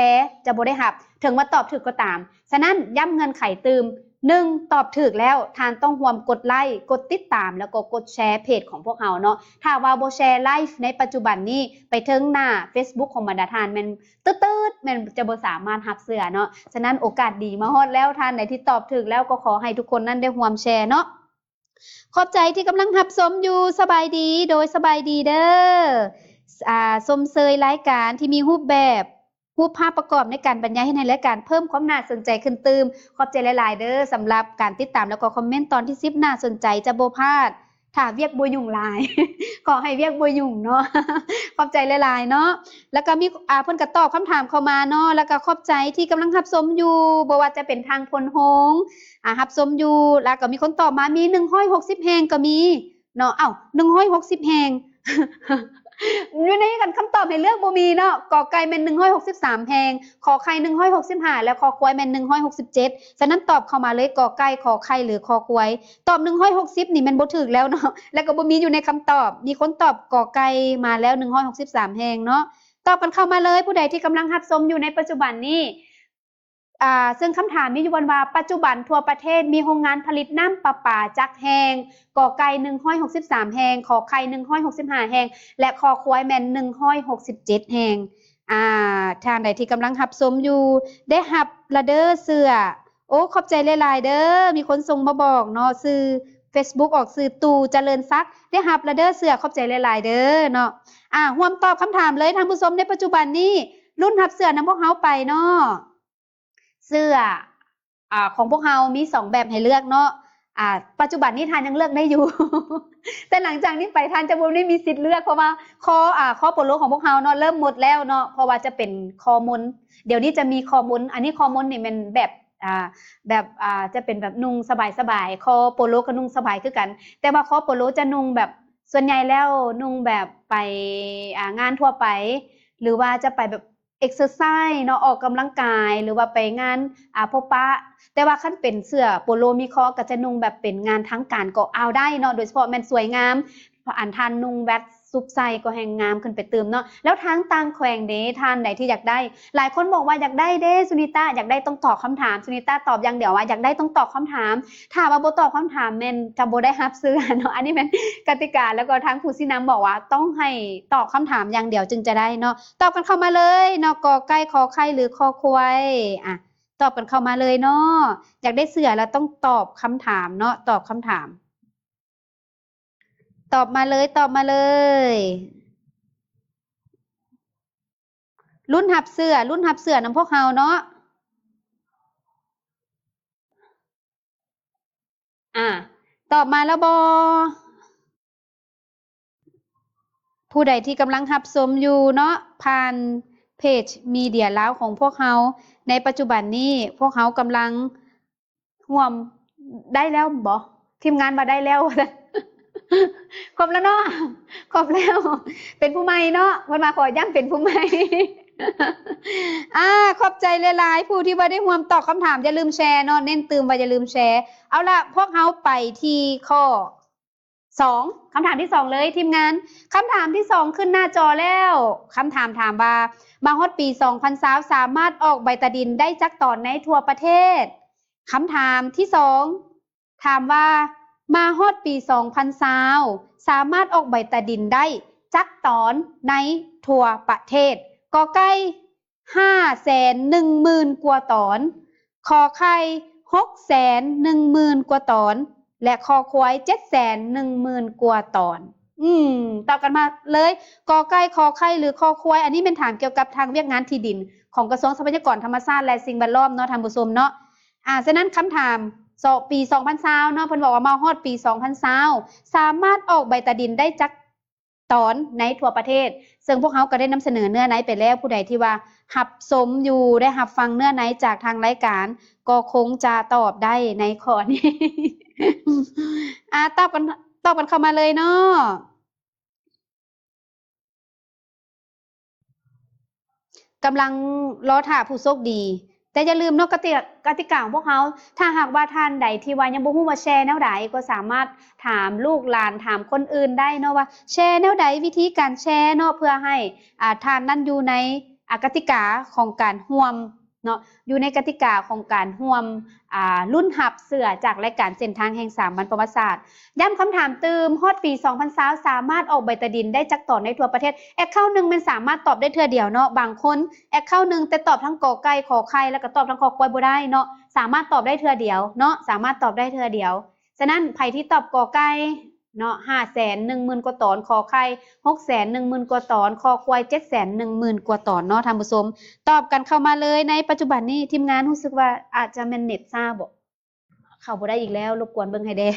ຈະບໍ່ໄດ້ຮັບ, ເຖິງວ່າຕອບຖືກກໍຕາມ. ສະນັ້ນ ຢ້ຳເງື່ອນໄຂຕື່ມ, ໜຶ່ງ ຕອບຖືກແລ້ວ ທ່ານຕ້ອງຮ່ວມກົດໄລ, ກົດຕິດຕາມ ແລ້ວກໍກົດແຊເພຈຂອງພວກເຮົາເນາະ. ຖ້າວ່າບໍ່ແຊໄລຟ໌ໃນປັດຈຸບັນນີ້ໄປເທິງໜ້າ Facebook ຂອງບັນດາທ່ານ ແມ່ນ ຕຶດໆ ແມ່ນຈະບໍ່ສາມາດຮັບເສື້ອເນາະ. ສະນັ້ນ ໂອກາດດີມາຮອດແລ້ວ, ທ່ານໃດທີ່ຕອບຖືກແລ້ວ ກໍຂໍໃຫ້ທຸກຄົນນັ້ນໄດ້ຮ່ວມແຊເນາະ. ຂອບໃຈທີ່ກຳລັງຮັບຊົມຢູ່. ສະບາຍດີ, ໂດຍ ສະບາຍດີເດີ. ອາ, ຊົມເຊີຍລາຍການທີ່ມີຮູບແບບ ຮູບພາບປະກອບໃນການບັນຍາຍ ເຮັດໃຫ້ລາຍການເພີ່ມຄວາມໜ້າສົນໃຈຂຶ້ນຕື່ມ. ຂອບໃຈຫຼາຍໆເດີ ສຳລັບການຕິດຕາມ ແລ້ວກໍຄອມເມັນຕອນທີສິບ ໜ້າສົນໃຈຈະບໍ່ພາດ ຖ້າວຽກບໍ່ຫຍຸ້ງຫຼາຍ. ຂໍໃຫ້ວຽກບໍ່ຫຍຸ້ງເນາະ. ຂອບໃຈຫຼາຍໆເນາະ. ແລ້ວກໍມີ ອາ ເພິ່ນກໍຕອບຄຳຖາມເຂົ້າມາເນາະ. ແລ້ວກໍຂອບໃຈທີ່ກຳລັງຮັບຊົມຢູ່ ບໍ່ວ່າຈະເປັນທາງໂພນໂຮງ ອາ ຮັບຊົມຢູ່. ແລ້ວກໍມີຄົນຕອບມາ ມີໜຶ່ງຮ້ອຍຫົກສິບແຫ່ງກໍມີ ເນາະ. ເອົ້າ ໜຶ່ງຮ້ອຍຫົກສິບແຫ່ງ ຢູ່ໃນອັນຄຳຕອບໃຫ້ເລືອກບໍ່ມີເນາະ. ກ.ໄກ່ ແມ່ນໜຶ່ງຮ້ອຍຫົກສິບສາມແຫ່ງ, ຂ.ໄຂ່ ໜຶ່ງຮ້ອຍຫົກສິບຫ້າ ແລະ ຄ.ຄວາຍ ແມ່ນໜຶ່ງຮ້ອຍຫົກສິບເຈັດ. ສະນັ້ນຕອບເຂົ້າມາເລີຍ ກ.ໄກ່ ຂ.ໄຂ່ ຫຼື ຄ.ຄວາຍ. ຕອບໜຶ່ງຮ້ອຍຫົກສິບນີ້ແມ່ນບໍ່ຖືກແລ້ວເນາະ ແລະ ກໍບໍ່ມີຢູ່ໃນຄຳຕອບ. ມີຄົນຕອບ ກ.ໄກ່ ມາແລ້ວໜຶ່ງຮ້ອຍຫົກສິບສາມແຫ່ງເນາະ. ຕອບກັນເຂົ້າມາເລີຍ ຜູ້ໃດທີ່ກຳລັງຮັບຊົມຢູ່ໃນປັດຈຸບັນນີ້. ເ ອ່າ ເຊິ່ງຄຳຖາມມີຢູ່ບ່ອນວ່າ ປັດຈຸບັນທົ່ວປະເທດມີໂຮງງານຜະລິດນ້ຳປະປາຈັກແຫ່ງ? ກ.ໄກ່ ໜຶ່ງຮ້ອຍຫົກສິບສາມແຫ່ງ, ຂ.ໄຂ່ ໜຶ່ງຮ້ອຍຫົກສິບຫ້າແຫ່ງ ແລະ ຄ.ຄວາຍ ແມ່ນ ໜຶ່ງຮ້ອຍຫົກສິບເຈັດແຫ່ງ. ອ່າ ທ່ານໃດທີ່ກຳລັງຮັບຊົມຢູ່ ໄດ້ຮັບລະເດີເສື້ອ. ໂອ້ ຂອບໃຈຫຼາຍໆເດີ ມີຄົນສົ່ງມາບອກເນາະ ຊື່ເຟສບຸກອອກຊື່ ຕູ່ ຈະເລີນສັກ ໄດ້ຮັບລະເດີເສື້ອ ຂອບໃຈຫຼາຍໆເດີເນາະ. ອ່າ ຮ່ວມຕອບຄຳຖາມເລີຍທ່ານຜູ້ຊົມ ໃນປັດຈຸບັນນີ້ລຸ້ນຮັບເສື້ອນຳພວກເຮົາໄປເນາະ. ເສື້ອ ອ່າ ຂອງພວກເຮົາມີສອງແບບໃຫ້ເລືອກເນາະ. ອ່າ ປັດຈຸບັນນີ້ທ່ານຍັງເລືອກໄດ້ຢູ່ ແຕ່ຫຼັງຈາກນີ້ໄປທ່ານຈະບໍ່ໄດ້ມີສິດເລືອກ ເພາະວ່າຄໍ ອ່າ ຄໍໂປໂລຂອງພວກເຮົາເນາະ ເລີ່ມໝົດແລ້ວເນາະ ເພາະວ່າຈະເປັນຄໍມົນ. ດຽວນີ້ຈະມີຄໍມົນ ອັນນີ້ຄໍມົນນີ້ແມ່ນແບບ ອ່າ ແບບ ອ່າ ຈະເປັນແບບນຸ່ງສະບາຍໆ ຄໍໂປໂລກໍນຸ່ງສະບາຍຄືກັນ ແຕ່ວ່າຄໍໂປໂລຈະນຸ່ງແບບ ສ່ວນໃຫຍ່ແລ້ວນຸ່ງແບບໄປ ອ່າ ງານທົ່ວໄປ ຫຼືວ່າຈະໄປແບບ ເອັກເຊີໄຊເນາະ ອອກກຳລັງກາຍ ຫຼືວ່າໄປງານ ອ່າ ພົບປະ. ແຕ່ວ່າຄັນເປັນເສື້ອໂປໂລມີຄໍ ກໍຈະນຸ່ງແບບເປັນງານທາງການກໍເອົາໄດ້ເນາະ ໂດຍສະເພາະແມ່ນສວຍງາມ ອັນທ່ານນຸ່ງແວັດຊຸບໃສ່ກໍແຮ່ງງາມຂຶ້ນໄປຕື່ມເນາະ. ແລ້ວທາງຕ່າງແຂວງເດ ທ່ານໃດທີ່ຢາກໄດ້? ຫຼາຍຄົນບອກວ່າ ຢາກໄດ້ເດ້ສຸນິຕາ ຢາກໄດ້ຕ້ອງຕອບຄຳຖາມ. ສຸນິຕາຕອບຢ່າງດຽວວ່າ ຢາກໄດ້ຕ້ອງຕອບຄຳຖາມ. ຖ້າວ່າບໍ່ຕອບຄຳຖາມແມ່ນຈະບໍ່ໄດ້ຮັບເສື້ອເນາະ. ອັນນີ້ແມ່ນກະຕິກາ ແລ້ວກໍທາງຜູ້ຊີ້ນຳບອກວ່າ ຕ້ອງໃຫ້ຕອບຄຳຖາມຢ່າງດຽວຈຶ່ງຈະໄດ້ເນາະ. ຕອບກັນເຂົ້າມາເລີຍເນາະ ກ.ໄກ່ ຂ.ໄຂ່ ຫຼື ຄ.ຄວາຍ. ອ່ະ ຕອບກັນເຂົ້າມາເລີຍເນາະ. ຢາກໄດ້ເສື້ອແລ້ວຕ້ອງຕອບຄຳຖາມເນາະ ຕອບຄຳຖາມ. ຕອບມາເລີຍ ຕອບມາເລີຍ. ລຸ້ນຮັບເສື້ອ ລຸ້ນຮັບເສື້ອນຳພວກເຮົາເນາະ. ອ່າ ຕອບມາແລ້ວບໍ່? ຜູ້ໃດທີ່ກຳລັງຮັບຊົມຢູ່ເນາະ ຜ່ານເພຈມີເດຍລາວຂອງພວກເຮົາໃນປັດຈຸບັນນີ້ ພວກເຮົາກຳລັງຮ່ວມ ໄດ້ແລ້ວບໍ? ທີມງານວ່າໄດ້ແລ້ວ ຄົບແລ້ວເນາະ ຄົບແລ້ວ ເປັນຜູ້ໃໝ່ເນາະ ເພິ່ນວ່າຂໍຢ້ຳເປັນຜູ້ໃໝ່. ອ່າ ຂອບໃຈຫຼາຍໆ ຜູ້ທີ່ວ່າໄດ້ຮ່ວມຕອບຄຳຖາມ ຢ່າລືມແຊເນາະ ເນັ້ນຕື່ມວ່າຢ່າລືມແຊ. ເອົາລະ ພວກເຮົາໄປທີ່ຂໍ້ ສອງ ຄຳຖາມທີສອງເລີຍທີມງານ. ຄຳຖາມທີສອງຂຶ້ນໜ້າຈໍແລ້ວ. ຄຳຖາມຖາມວ່າ ມາຮອດປີສອງພັນຊາວ ສາມາດອອກໃບຕາດິນໄດ້ຈັກຕອນໃນທົ່ວປະເທດ? ຄຳຖາມທີສອງ ຖາມວ່າ ມາຮອດປີສອງພັນຊາວ ສາມາດອອກໃບຕາດິນໄດ້ຈັກຕອນໃນທົ່ວປະເທດ? ກ.ໄກ່ ຫ້າແສນໜຶ່ງໝື່ນກວ່າຕອນ, ຂ.ໄຂ່ ຫົກແສນໜຶ່ງໝື່ນກວ່າຕອນ ແລະ ຄ.ຄວາຍ ເຈັດແສນໜຶ່ງໝື່ນກວ່າຕອນ. ອືມ ຕອບກັນມາເລີຍ ກ.ໄກ່ ຂ.ໄຂ່ ຫຼື ຄ.ຄວາຍ. ອັນນີ້ແມ່ນຖາມກ່ຽວກັບທາງວຽກງານທີ່ດິນຂອງກະຊວງຊັບພະຍາກອນທຳມະຊາດ ແລະ ສິ່ງແວດລ້ອມເນາະ ທ່ານຜູ້ຊົມເນາະ. ອາ ສະນັ້ນຄຳຖາມ ສອງ ປີສອງພັນຊາວເນາະ ເພິ່ນບອກວ່າມາຮອດປີສອງພັນຊາວ ສາມາດອອກໃບຕາດິນໄດ້ຈັກ ຕອນໃນທົ່ວປະເທດ, ເຊິ່ງພວກເຮົາກໍໄດ້ນຳສະເໜີເນື້ອໃນໄປແລ້ວ. ຜູ້ໃດທີ່ວ່າຮັບຊົມຢູ່ ໄດ້ຮັບຟັງເນື້ອໃນຈາກທາງລາຍການ ກໍຄົງຈະຕອບໄດ້ໃນຂໍ້ນີ້. ອາ ຕອບກັນ ຕອບກັນເຂົ້າມາເລີຍເນາະ. ກຳລັງລໍຖ້າຜູ້ໂຊກດີ. ແຕ່ຢ່າລືມເນາະ ກະຕິ ກະຕິກາຂອງພວກເຮົາ, ຖ້າຫາກວ່າທ່ານໃດທີ່ວ່າຍັງບໍ່ຮູ້ວ່າແຊແນວໃດ ກໍສາມາດຖາມລູກຫຼານ ຖາມຄົນອື່ນໄດ້ເນາະວ່າແຊແນວໃດ, ວິທີການແຊເນາະ ເພື່ອໃຫ້ ອາ ທ່ານນັ້ນຢູ່ໃນ ອາ ກະຕິກາຂອງການຮ່ວມເນາະ, ຢູ່ໃນກະຕິກາຂອງການຮ່ວມ ອາ ລຸ້ນຮັບເສື້ອຈາກລາຍການເສັ້ນທາງແຫ່ງສາມວັນປະຫວັດສາດ. ຢ້ຳຄຳຖາມຕື່ມ, ຮອດປີສອງພັນຊາວ ສາມາດອອກໃບຕາດິນໄດ້ຈັກຕອນໃນທົ່ວປະເທດ? ແອັກເຄົາໜຶ່ງແມ່ນສາມາດຕອບໄດ້ເທື່ອດຽວເນາະ, ບາງຄົນແອັກເຄົາໜຶ່ງແຕ່ຕອບທັງກ.ໄກ່ ຂ.ໄຂ່ ແລ້ວກໍຕອບທັງ ຄ.ຄວາຍ ບໍ່ໄດ້ເນາະ, ສາມາດຕອບໄດ້ເທື່ອດຽວເນາະ, ສາມາດຕອບໄດ້ເທື່ອດຽວ. ສະນັ້ນໃຜທີ່ຕອບ ກ.ໄກ່ ເນາະ ຫ້າແສນໜຶ່ງໝື່ນກວ່າຕອນ, ຂ.ໄຂ່ ຫົກແສນໜຶ່ງໝື່ນກວ່າຕອນ, ຄ.ຄວາຍ ເຈັດແສນໜຶ່ງໝື່ນກວ່າຕອນເນາະທ່ານຜູ້ຊົມ. ຕອບກັນເຂົ້າມາເລີຍ. ໃນປັດຈຸບັນນີ້ທີມງານຮູ້ສຶກວ່າອາດຈະແມ່ນເນັດຊ້າບໍ? ເຂົ້າບໍ່ໄດ້ອີກແລ້ວ, ລົບກວນເບິ່ງໃຫ້ແດ່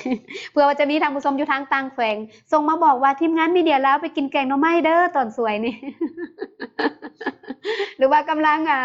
ເພື່ອວ່າຈະມີທ່ານຜູ້ຊົມຢູ່ທາງຕ່າງແຂວງ ສົ່ງມາບອກວ່າ ທີມງານມີເດຍລາວໄປກິນແກງໜໍ່ໄມ້ເດີຕອນສວຍນີ້ ຫຼືວ່າກຳລັງ ອ່າ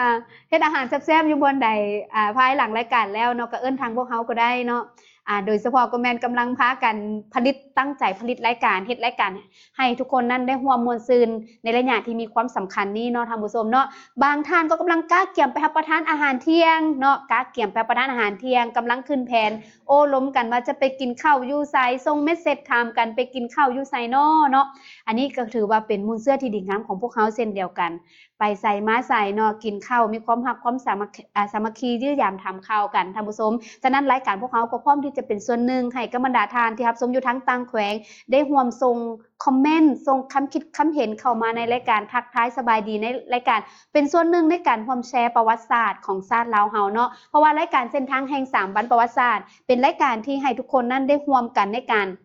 ເຮັດອາຫານແຊບໆຢູ່ບ່ອນໃດ ອ່າ ພາຍຫຼັງລາຍການແລ້ວເນາະ ກໍເອີ້ນທາງພວກເຮົາກໍໄດ້ເນາະ. ອ່າ ໂດຍສະເພາະກໍແມ່ນກຳລັງພາກັນຜະລິດ, ຕັ້ງໃຈຜະລິດລາຍການ, ເຮັດລາຍການໃຫ້ທຸກຄົນນັ້ນໄດ້ຮ່ວມມ່ວນຊື່ນໃນໄລຍະທີ່ມີຄວາມສຳຄັນນີ້ເນາະ ທ່ານຜູ້ຊົມເນາະ. ບາງທ່ານກໍກຳລັງກະກຽມໄປຮັບປະທານອາຫານທ່ຽງເນາະ, ກະກຽມໄປຮັບປະທານອາຫານທ່ຽງ, ກຳລັງຂຶ້ນແຜນໂອ້ລົມກັນວ່າຈະໄປກິນເຂົ້າຢູ່ໃສ, ສົ່ງເມັດເຊັດຖາມກັນໄປກິນເຂົ້າຢູ່ໃສນໍເນາະ. ອັນນີ້ກໍຖືວ່າເປັນມູນເຊື້ອທີ່ດີງາມຂອງພວກເຮົາເຊັ່ນດຽວກັນ. ໄປໃສມາໃສເນາະ ກິນເຂົ້າ ມີຄວາມຮັກຄວາມສາມັກ ອາ ສາມັກຄີ ຢ້ຽມຢາມຖາມຂ່າວກັນ ທ່ານຜູ້ຊົມ. ສະນັ້ນ ລາຍການພວກເຮົາກໍພ້ອມທີ່ຈະເປັນສ່ວນໜຶ່ງ ໃຫ້ກັບບັນດາທ່ານທີ່ຮັບຊົມຢູ່ທາງຕ່າງແຂວງ ໄດ້ຮ່ວມສົ່ງຄອມເມັນ ສົ່ງຄຳຄິດຄຳເຫັນເຂົ້າມາໃນລາຍການ ທັກທາຍສະບາຍດີໃນລາຍການ ເປັນສ່ວນໜຶ່ງໃນການຮ່ວມແຊປະຫວັດສາດຂອງຊາດລາວເຮົາເນາະ. ເພາະວ່າລາຍການເສັ້ນທາງແຫ່ງສາມວັນປະຫວັດສາດ ເປັນລາຍການທີ່ໃຫ້ທຸກຄົນນັ້ນໄດ້ຮ່ວມກັນໃນການ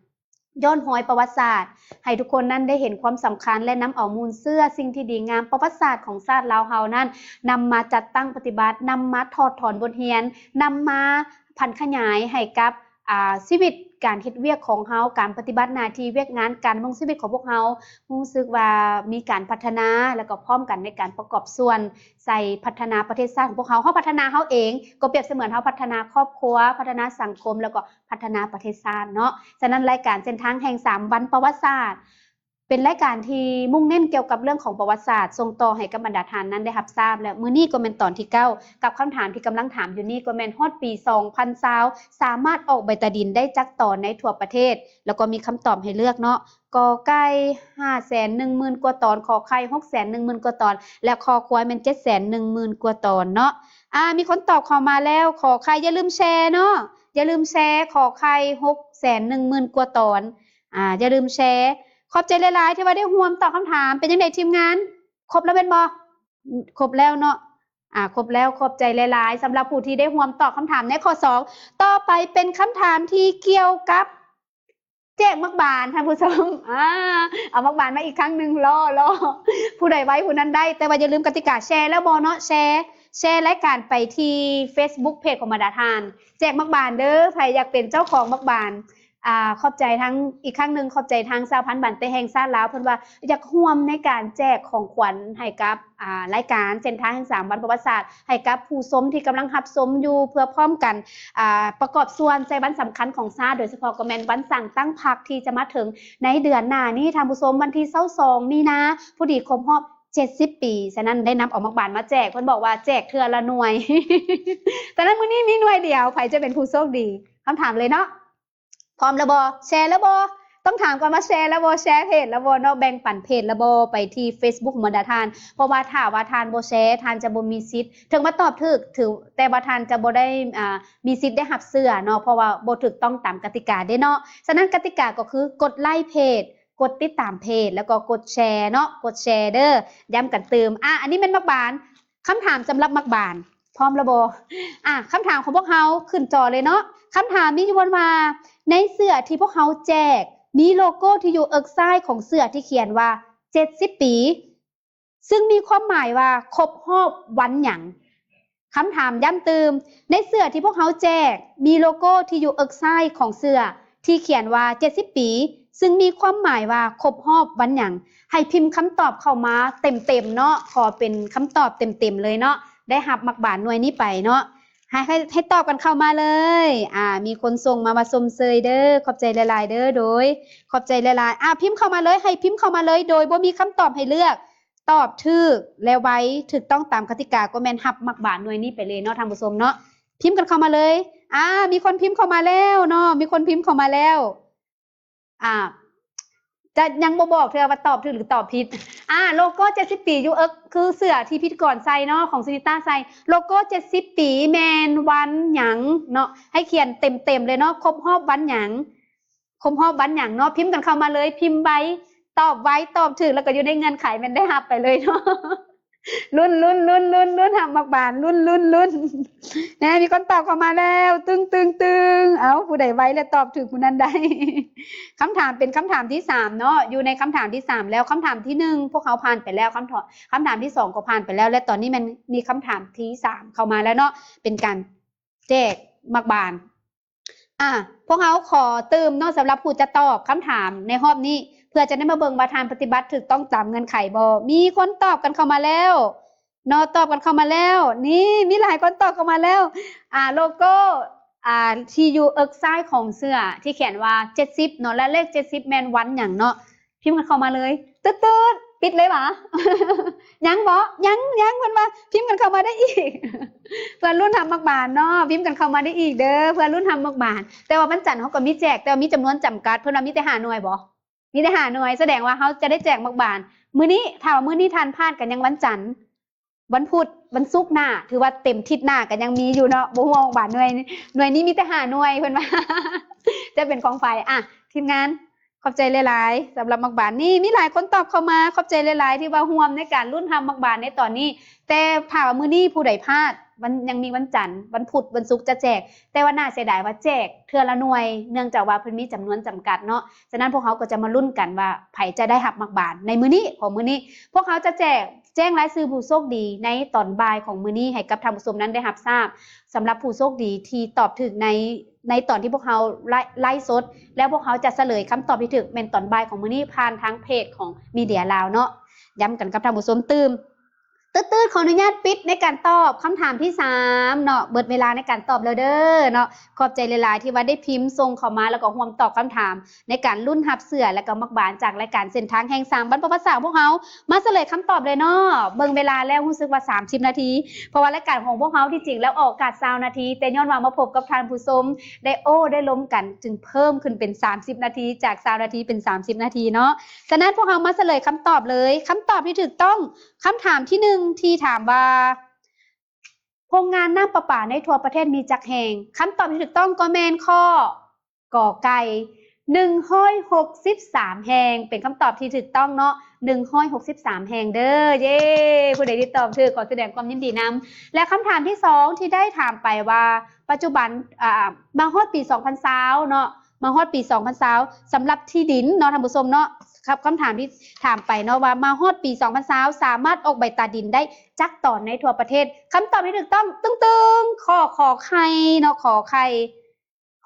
ຍ້ອນຮອຍປະຫວັດສາດ ໃຫ້ທຸກຄົນນັ້ນໄດ້ເຫັນຄວາມສຳຄັນ ແລະ ນຳເອົາມູນເຊື້ອສິ່ງທີ່ດີງາມປະຫວັດສາດຂອງຊາດລາວເຮົານັ້ນ ນຳມາຈັດຕັ້ງປະຕິບັດ, ນຳມາຖອດຖອນບົດຮຽນ, ນຳມາຜັນຂະຫຍາຍໃຫ້ກັບ ອາ ຊີວິດການເຮັດວຽກຂອງເຮົາ, ການປະຕິບັດໜ້າທີ່ວຽກງານການດຳລົງຊີວິດຂອງພວກເຮົາ ຮູ້ສຶກວ່າມີການພັດທະນາ ແລ້ວກໍພ້ອມກັນໃນການປະກອບສ່ວນໃສ່ພັດທະນາປະເທດຊາດຂອງພວກເຮົາ. ເຮົາພັດທະນາເຮົາເອງ ກໍປຽບສະເໝືອນເຮົາພັດທະນາຄອບຄົວ, ພັດທະນາສັງຄົມ ແລ້ວກໍ ພັດທະນາປະເທດຊາດເນາະ. ສະນັ້ນ ລາຍການເສັ້ນທາງແຫ່ງສາມວັນປະຫວັດສາດ ເປັນລາຍການທີ່ມຸ່ງເນັ້ນກ່ຽວກັບເລື່ອງຂອງປະຫວັດສາດ ສົ່ງຕໍ່ໃຫ້ກັບບັນດາທ່ານນັ້ນໄດ້ຮັບຊາບ ແລະ ມື້ນີ້ກໍແມ່ນຕອນທີເກົ້າ ກັບຄຳຖາມທີ່ກຳລັງຖາມຢູ່ນີ້ ກໍແມ່ນຮອດປີສອງພັນຊາວ ສາມາດອອກໃບຕາດິນໄດ້ຈັກຕອນໃນທົ່ວປະເທດ ແລ້ວກໍມີຄຳຕອບໃຫ້ເລືອກເນາະ ກ ໄກ່ ຫ້າແສນໜຶ່ງໝື່ນກວ່າຕອນ, ຂ ໄຂ່ ຫົກແສນໜຶ່ງໝື່ນກວ່າຕອນ ແລະ ຄ ຄວາຍ ແມ່ນ ເຈັດແສນໜຶ່ງໝື່ນກວ່າຕອນເນາະ. ອາ ມີຄົນຕອບເຂົ້າມາແລ້ວ ຂ ໄຂ່ ຢ່າລືມແຊເນາະ ຢ່າລືມແຊ ຂ ໄຂ່ ຫົກແສນໜຶ່ງໝື່ນກວ່າຕອນ. ອາ ຢ່າລືມແຊ. ຂອບໃຈຫຼາຍໆ ທີ່ວ່າໄດ້ຮ່ວມຕອບຄຳຖາມ. ເປັນຈັ່ງໃດທີມງານ? ຄົບແລ້ວແມ່ນບໍ່? ຄົບແລ້ວເນາະ. ອາ ຄົບແລ້ວ. ຂອບໃຈຫຼາຍໆ ສຳລັບຜູ້ທີ່ໄດ້ຮ່ວມຕອບຄຳຖາມໃນຂໍ້ສອງ. ຕໍ່ໄປເປັນຄຳຖາມທີ່ກ່ຽວກັບ ແຈກໝາກບານ ທ່ານຜູ້ຊົມ. ອາ ເອົາໝາກບານມາອີກຄັ້ງໜຶ່ງ ລໍ ລໍ ຜູ້ໃດໄວຜູ້ນັ້ນໄດ້. ແຕ່ວ່າຢ່າລືມກະຕິກາ ແຊແລ້ວບໍ່ເນາະ? ແຊ ແຊລາຍການໄປທີ່ເຟສບຸກເພຈຂອງບັນດາທ່ານ ແຈກໝາກບານເດີ ໃຜຢາກເປັນເຈົ້າຂອງໝາກບານ. ອາ ຂອບໃຈທາງ ອີກຄັ້ງໜຶ່ງ ຂອບໃຈທາງສະຫະພັນບານເຕະແຫ່ງຊາດລາວ ເພິ່ນວ່າຢາກຮ່ວມໃນການແຈກຂອງຂວັນໃຫ້ກັບ ອາ ລາຍການເສັ້ນທາງແຫ່ງສາມວັນປະຫວັດສາດ ໃຫ້ກັບຜູ້ຊົມທີ່ກຳລັງຮັບຊົມຢູ່ ເພື່ອພ້ອມກັນ ອາ ປະກອບສ່ວນໃນວັນສຳຄັນຂອງຊາດ ໂດຍສະເພາະກໍແມ່ນວັນສ້າງຕັ້ງພັກທີ່ຈະມາເຖິງໃນເດືອນໜ້ານີ້ ທ່ານຜູ້ຊົມ, ວັນທີຊາວສອງມີນາ ພໍດີຄົບຮອບເຈັດສິບປີ. ສະນັ້ນໄດ້ນຳເອົາໝາກບານມາແຈກ, ເພິ່ນບອກວ່າແຈກເທື່ອລະໜ່ວຍ. ສະນັ້ນມື້ນີ້ມີໜ່ວຍດຽວ, ໃຜຈະເປັນຜູ້ໂຊກດີ? ຄຳຖາມເລີຍເນາະ. ພ້ອມແລ້ວບໍ່? ແຊແລ້ວບໍ່? ຕ້ອງຖາມກ່ອນວ່າແຊແລ້ວບໍ່? ແຊເພຈແລ້ວບໍ່ເນາະ? ແບ່ງປັນເພຈແລ້ວບໍ່? ໄປທີ່ເຟສບຸກຂອງບັນດາທ່ານ, ເພາະວ່າຖ້າວ່າທ່ານບໍ່ແຊ ທ່ານຈະບໍ່ມີສິດ, ເຖິງວ່າຕອບຖືກ ຖື ແຕ່ວ່າທ່ານຈະບໍ່ໄດ້ ອ່າ ມີສິດໄດ້ຮັບເສື້ອເນາະ, ເພາະວ່າບໍ່ຖືກຕ້ອງຕາມກະຕິກາເດ້ເນາະ. ສະນັ້ນກະຕິກາກໍຄືກົດໄລເພຈ, ກົດຕິດຕາມເພຈ ແລ້ວກໍກົດແຊເນາະ, ກົດແຊເດີ. ຢ້ຳກັນຕື່ມ. ອາ ອັນນີ້ແມ່ນໝາກບານ. ຄຳຖາມສຳລັບໝາກບານ ພ້ອມແລ້ວບໍ່? ອາ ຄຳຖາມຂອງພວກເຮົາຂຶ້ນຈໍເລີຍເນາະ. ຄຳຖາມມີຢູ່ບ່ອນວ່າ ໃນເສື້ອທີ່ພວກເຮົາແຈກ ມີໂລໂກ້ທີ່ຢູ່ເອິກຊ້າຍຂອງເສື້ອທີ່ຂຽນວ່າ ເຈັດສິບປີ ຊຶ່ງມີຄວາມໝາຍວ່າຄົບຮອບວັນຫຍັງ? ຄຳຖາມຢ້ຳຕື່ມ, ໃນເສື້ອທີ່ພວກເຮົາແຈກ ມີໂລໂກ້ທີ່ຢູ່ເອິກຊ້າຍຂອງເສື້ອທີ່ຂຽນວ່າ ເຈັດສິບປີ ຊຶ່ງມີຄວາມໝາຍວ່າຄົບຮອບວັນຫຍັງ? ໃຫ້ພິມຄຳຕອບເຂົ້າມາເຕັມໆເນາະ, ຂໍເປັນຄຳຕອບເຕັມໆເລີຍເນາະ, ໄດ້ຮັບໝາກບານໜ່ວຍນີ້ໄປເນາະ. ໃຫ້ ໃຫ້ ໃຫ້ຕອບກັນເຂົ້າມາເລີຍ. ອາ ມີຄົນສົ່ງມາວ່າຊົມເຊີຍເດີ, ຂອບໃຈຫຼາຍໆເດີ. ໂດຍ ຂອບໃຈຫຼາຍໆ. ອາ ພິມເຂົ້າມາເລີຍ, ໃຫ້ພິມເຂົ້າມາເລີຍ ໂດຍບໍ່ມີຄຳຕອບໃຫ້ເລືອກ. ຕອບຖືກ ແລະ ໄວ ຖືກຕ້ອງຕາມກະຕິກາ ກໍແມ່ນຮັບໝາກບານໜ່ວຍນີ້ໄປເລີຍເນາະ ທ່ານຜູ້ຊົມເນາະ. ພິມກັນເຂົ້າມາເລີຍ. ອາ ມີຄົນພິມເຂົ້າມາແລ້ວເນາະ, ມີຄົນພິມເຂົ້າມາແລ້ວ. ອາ ຈະຍັງບໍ່ບອກເທື່ອວ່າຕອບຖືກ ຫຼື ຕອບຜິດ. ອາ ໂລໂກ້ເຈັດສິບປີຢູ່ເອິກ ຄືເສື້ອທີ່ພິທີກອນໃສ່ເນາະ ຂອງສຸນິຕາໃສ່. ໂລໂກ້ເຈັດສິບປີແມ່ນວັນຫຍັງເນາະ? ໃຫ້ຂຽນເຕັມໆເລີຍເນາະ, ຄົບຮອບວັນຫຍັງ? ຄົບຮອບວັນຫຍັງເນາະ? ພິມກັນເຂົ້າມາເລີຍ, ພິມໄວ ຕອບໄວ ຕອບຖືກ ແລ້ວກໍຢູ່ໃນເງື່ອນໄຂ ແມ່ນໄດ້ຮັບໄປເລີຍເນາະ. ລຸ້ນ ລຸ້ນ ລຸ້ນ ລຸ້ນ ລຸ້ນ ຮັບໝາກບານ ລຸ້ນ ລຸ້ນ ລຸ້ນ. ແນ່ ມີຄົນຕອບເຂົ້າມາແລ້ວ ຕຶງ ຕຶງ ຕຶງ. ເອົ້າ ຜູ້ໃດໄວ ແລະ ຕອບຖືກຜູ້ນັ້ນໄດ້. ຄຳຖາມເປັນຄຳຖາມທີສາມເນາະ, ຢູ່ໃນຄຳຖາມທີສາມແລ້ວ. ຄຳຖາມທີໜຶ່ງ ພວກເຮົາຜ່ານໄປແລ້ວ, ຄຳຖາມ ຄຳຖາມທີສອງກໍຜ່ານໄປແລ້ວ ແລະ ຕອນນີ້ແມ່ນມີຄຳຖາມທີສາມເຂົ້າມາແລ້ວເນາະ, ເປັນການແຈກໝາກບານ. ອາ ພວກເຮົາຂໍຕື່ມເນາະ ສຳລັບຜູ້ຈະຕອບຄຳຖາມໃນຮອບນີ້ ເພື່ອຈະໄດ້ມາເບິ່ງວ່າທ່ານປະຕິບັດຖືກຕ້ອງຕາມເງື່ອນໄຂບໍ່. ມີຄົນຕອບກັນເຂົ້າມາແລ້ວເນາະ, ຕອບກັນເຂົ້າມາແລ້ວ. ນີ້ ມີຫຼາຍຄົນຕອບເຂົ້າມາແລ້ວ. ອາ ໂລໂກ້ ອ່າ ທີ່ຢູ່ເອິກຊ້າຍຂອງເສື້ອ ທີ່ຂຽນວ່າເຈັດສິບເນາະ ແລະ ເລກເຈັດສິບແມ່ນວັນຫຍັງເນາະ? ພິມກັນເຂົ້າມາເລີຍ. ຕຶດໆ ປິດເລີຍຫວາ? ຍັງບໍ່? ຍັງ ຍັງ ເພິ່ນວ່າພິມກັນເຂົ້າມາໄດ້ອີກ ເພື່ອລຸ້ນຮັບໝາກບານເນາະ. ພິມກັນເຂົ້າມາໄດ້ອີກເດີ ເພື່ອລຸ້ນຮັບໝາກບານ. ແຕ່ວ່າວັນຈັນເຮົາກໍມີແຈກ ແຕ່ວ່າມີຈຳນວນຈຳກັດ. ເພິ່ນວ່າມີແຕ່ຫ້າໜ່ວຍບໍ່? ມີແຕ່ຫ້າໜ່ວຍ ສະແດງວ່າເຮົາຈະໄດ້ແຈກໝາກບານມື້ນີ້. ຖ້າວ່າມື້ນີ້ທ່ານພາດກໍຍັງວັນຈັນ, ວັນພຸດ, ວັນສຸກໜ້າ ຖືວ່າເຕັມທິດໜ້າກໍຍັງມີຢູ່ເນາະ. ບໍ່ຮູ້ວ່າໝາກບານໜ່ວຍ ໜ່ວຍນີ້ມີແຕ່ຫ້າໜ່ວຍ ເພິ່ນວ່າ ຈະເປັນຂອງໃຜ? ອ່ະ ທີມງານ ຂອບໃຈຫຼາຍໆ ສຳລັບໝາກບານນີ້. ມີຫຼາຍຄົນຕອບເຂົ້າມາ ຂອບໃຈຫຼາຍໆ ທີ່ວ່າຮ່ວມໃນການລຸ້ນຮັບໝາກບານໃນຕອນນີ້. ແຕ່ຖ້າວ່າມື້ນີ້ຜູ້ໃດພາດ ວັນ ຍັງມີວັນຈັນ, ວັນພຸດ, ວັນສຸກຈະແຈກ. ແຕ່ວ່າໜ້າເສຍດາຍວ່າແຈກເທື່ອລະໜ່ວຍ ເນື່ອງຈາກວ່າເພິ່ນມີຈຳນວນຈຳກັດເນາະ. ສະນັ້ນພວກເຮົາກໍຈະມາລຸ້ນກັນວ່າໃຜຈະໄດ້ຮັບໝາກບານໃນມື້ນີ້. ເພາະມື້ນີ້ພວກເຮົາຈະແຈກ ແຈ້ງລາຍຊື່ຜູ້ໂຊກດີໃນຕອນບ່າຍຂອງມື້ນີ້ ໃຫ້ກັບທ່ານຜູ້ຊົມນັ້ນໄດ້ຮັບຊາບ. ສຳລັບຜູ້ໂຊກດີທີ່ຕອບຖືກໃນ ໃນຕອນທີ່ພວກເຮົາໄລ ໄລຟ໌ສົດ ແລ້ວພວກເຮົາຈະສະເຫຼີຍຄຳຕອບທີ່ຖືກແມ່ນຕອນບ່າຍຂອງມື້ນີ້ ຜ່ານທາງເພຈຂອງມີເດຍລາວເນາະ. ຢ້ຳກັນກັບທ່ານຜູ້ຊົມຕື່ມ ຕຶດໆ ຂໍອະນຸຍາດປິດໃນການຕອບຄຳຖາມທີສາມເນາະ. ເບິດເວລາໃນການຕອບແລ້ວເດີເນາະ. ຂອບໃຈຫຼາຍໆ ທີ່ວ່າໄດ້ພິມສົ່ງເຂົ້າມາ ແລ້ວກໍຮ່ວມຕອບຄຳຖາມໃນການລຸ້ນຮັບເສື້ອ ແລ້ວກໍໝາກບານຈາກລາຍການເສັ້ນທາງແຫ່ງສາມວັນປະຫວັດສາດຂອງພວກເຮົາ. ມາສະເຫຼີຍຄຳຕອບເລີຍເນາະ. ເບິ່ງເວລາແລ້ວຮູ້ສຶກວ່າສາມສິບນາທີ ເພາະວ່າລາຍການຂອງພວກເຮົາທີ່ຈິງແລ້ວອອກອາກາດຊາວນາທີ ແຕ່ຍ້ອນວ່າມາພົບກັບທ່ານຜູ້ຊົມ ໄດ້ໂອ້ໄດ້ລົມກັນ ຈຶ່ງເພີ່ມຂຶ້ນເປັນສາມສິບນາທີ ຈາກຊາວນາທີເປັນສາມສິບນາທີເນາະ. ສະນັ້ນພວກເຮົາມາສະເຫຼີຍຄຳຕອບເລີຍ. ຄຳຕອບທີ່ຖືກຕ້ອງ ຄຳຖາມທີໜຶ່ງ ທີ່ຖາມວ່າ ໂຮງງານນ້ຳປະປາໃນທົ່ວປະເທດມີຈັກແຫ່ງ? ຄຳຕອບທີ່ຖືກຕ້ອງກໍແມ່ນຂໍ້ ກ ໄກ່ ໜຶ່ງຮ້ອຍຫົກສິບສາມແຫ່ງ ເປັນຄຳຕອບທີ່ຖືກຕ້ອງເນາະ ໜຶ່ງຮ້ອຍຫົກສິບສາມແຫ່ງເດີ. ເຢ້ ຜູ້ໃດທີ່ຕອບຖືກ ຂໍສະແດງຄວາມຍິນດີນຳ. ແລະ ຄຳຖາມທີສອງທີ່ໄດ້ຖາມໄປວ່າ ປັດຈຸບັນ ອ່າ ມາຮອດປີສອງພັນຊາວເນາະ ມາຮອດປີສອງພັນຊາວ ສຳລັບທີ່ດິນເນາະທ່ານຜູ້ຊົມເນາະ. ຄຳ ຄຳຖາມທີ່ຖາມໄປເນາະວ່າ ມາຮອດປີສອງພັນຊາວ ສາມາດອອກໃບຕາດິນໄດ້ຈັກຕອນໃນທົ່ວປະເທດ? ຄຳຕອບທີ່ຖືກຕ້ອງ ຕຶງໆ ຂໍ້ ຂໍໄຂ່ເນາະ ຂໍໄຂ່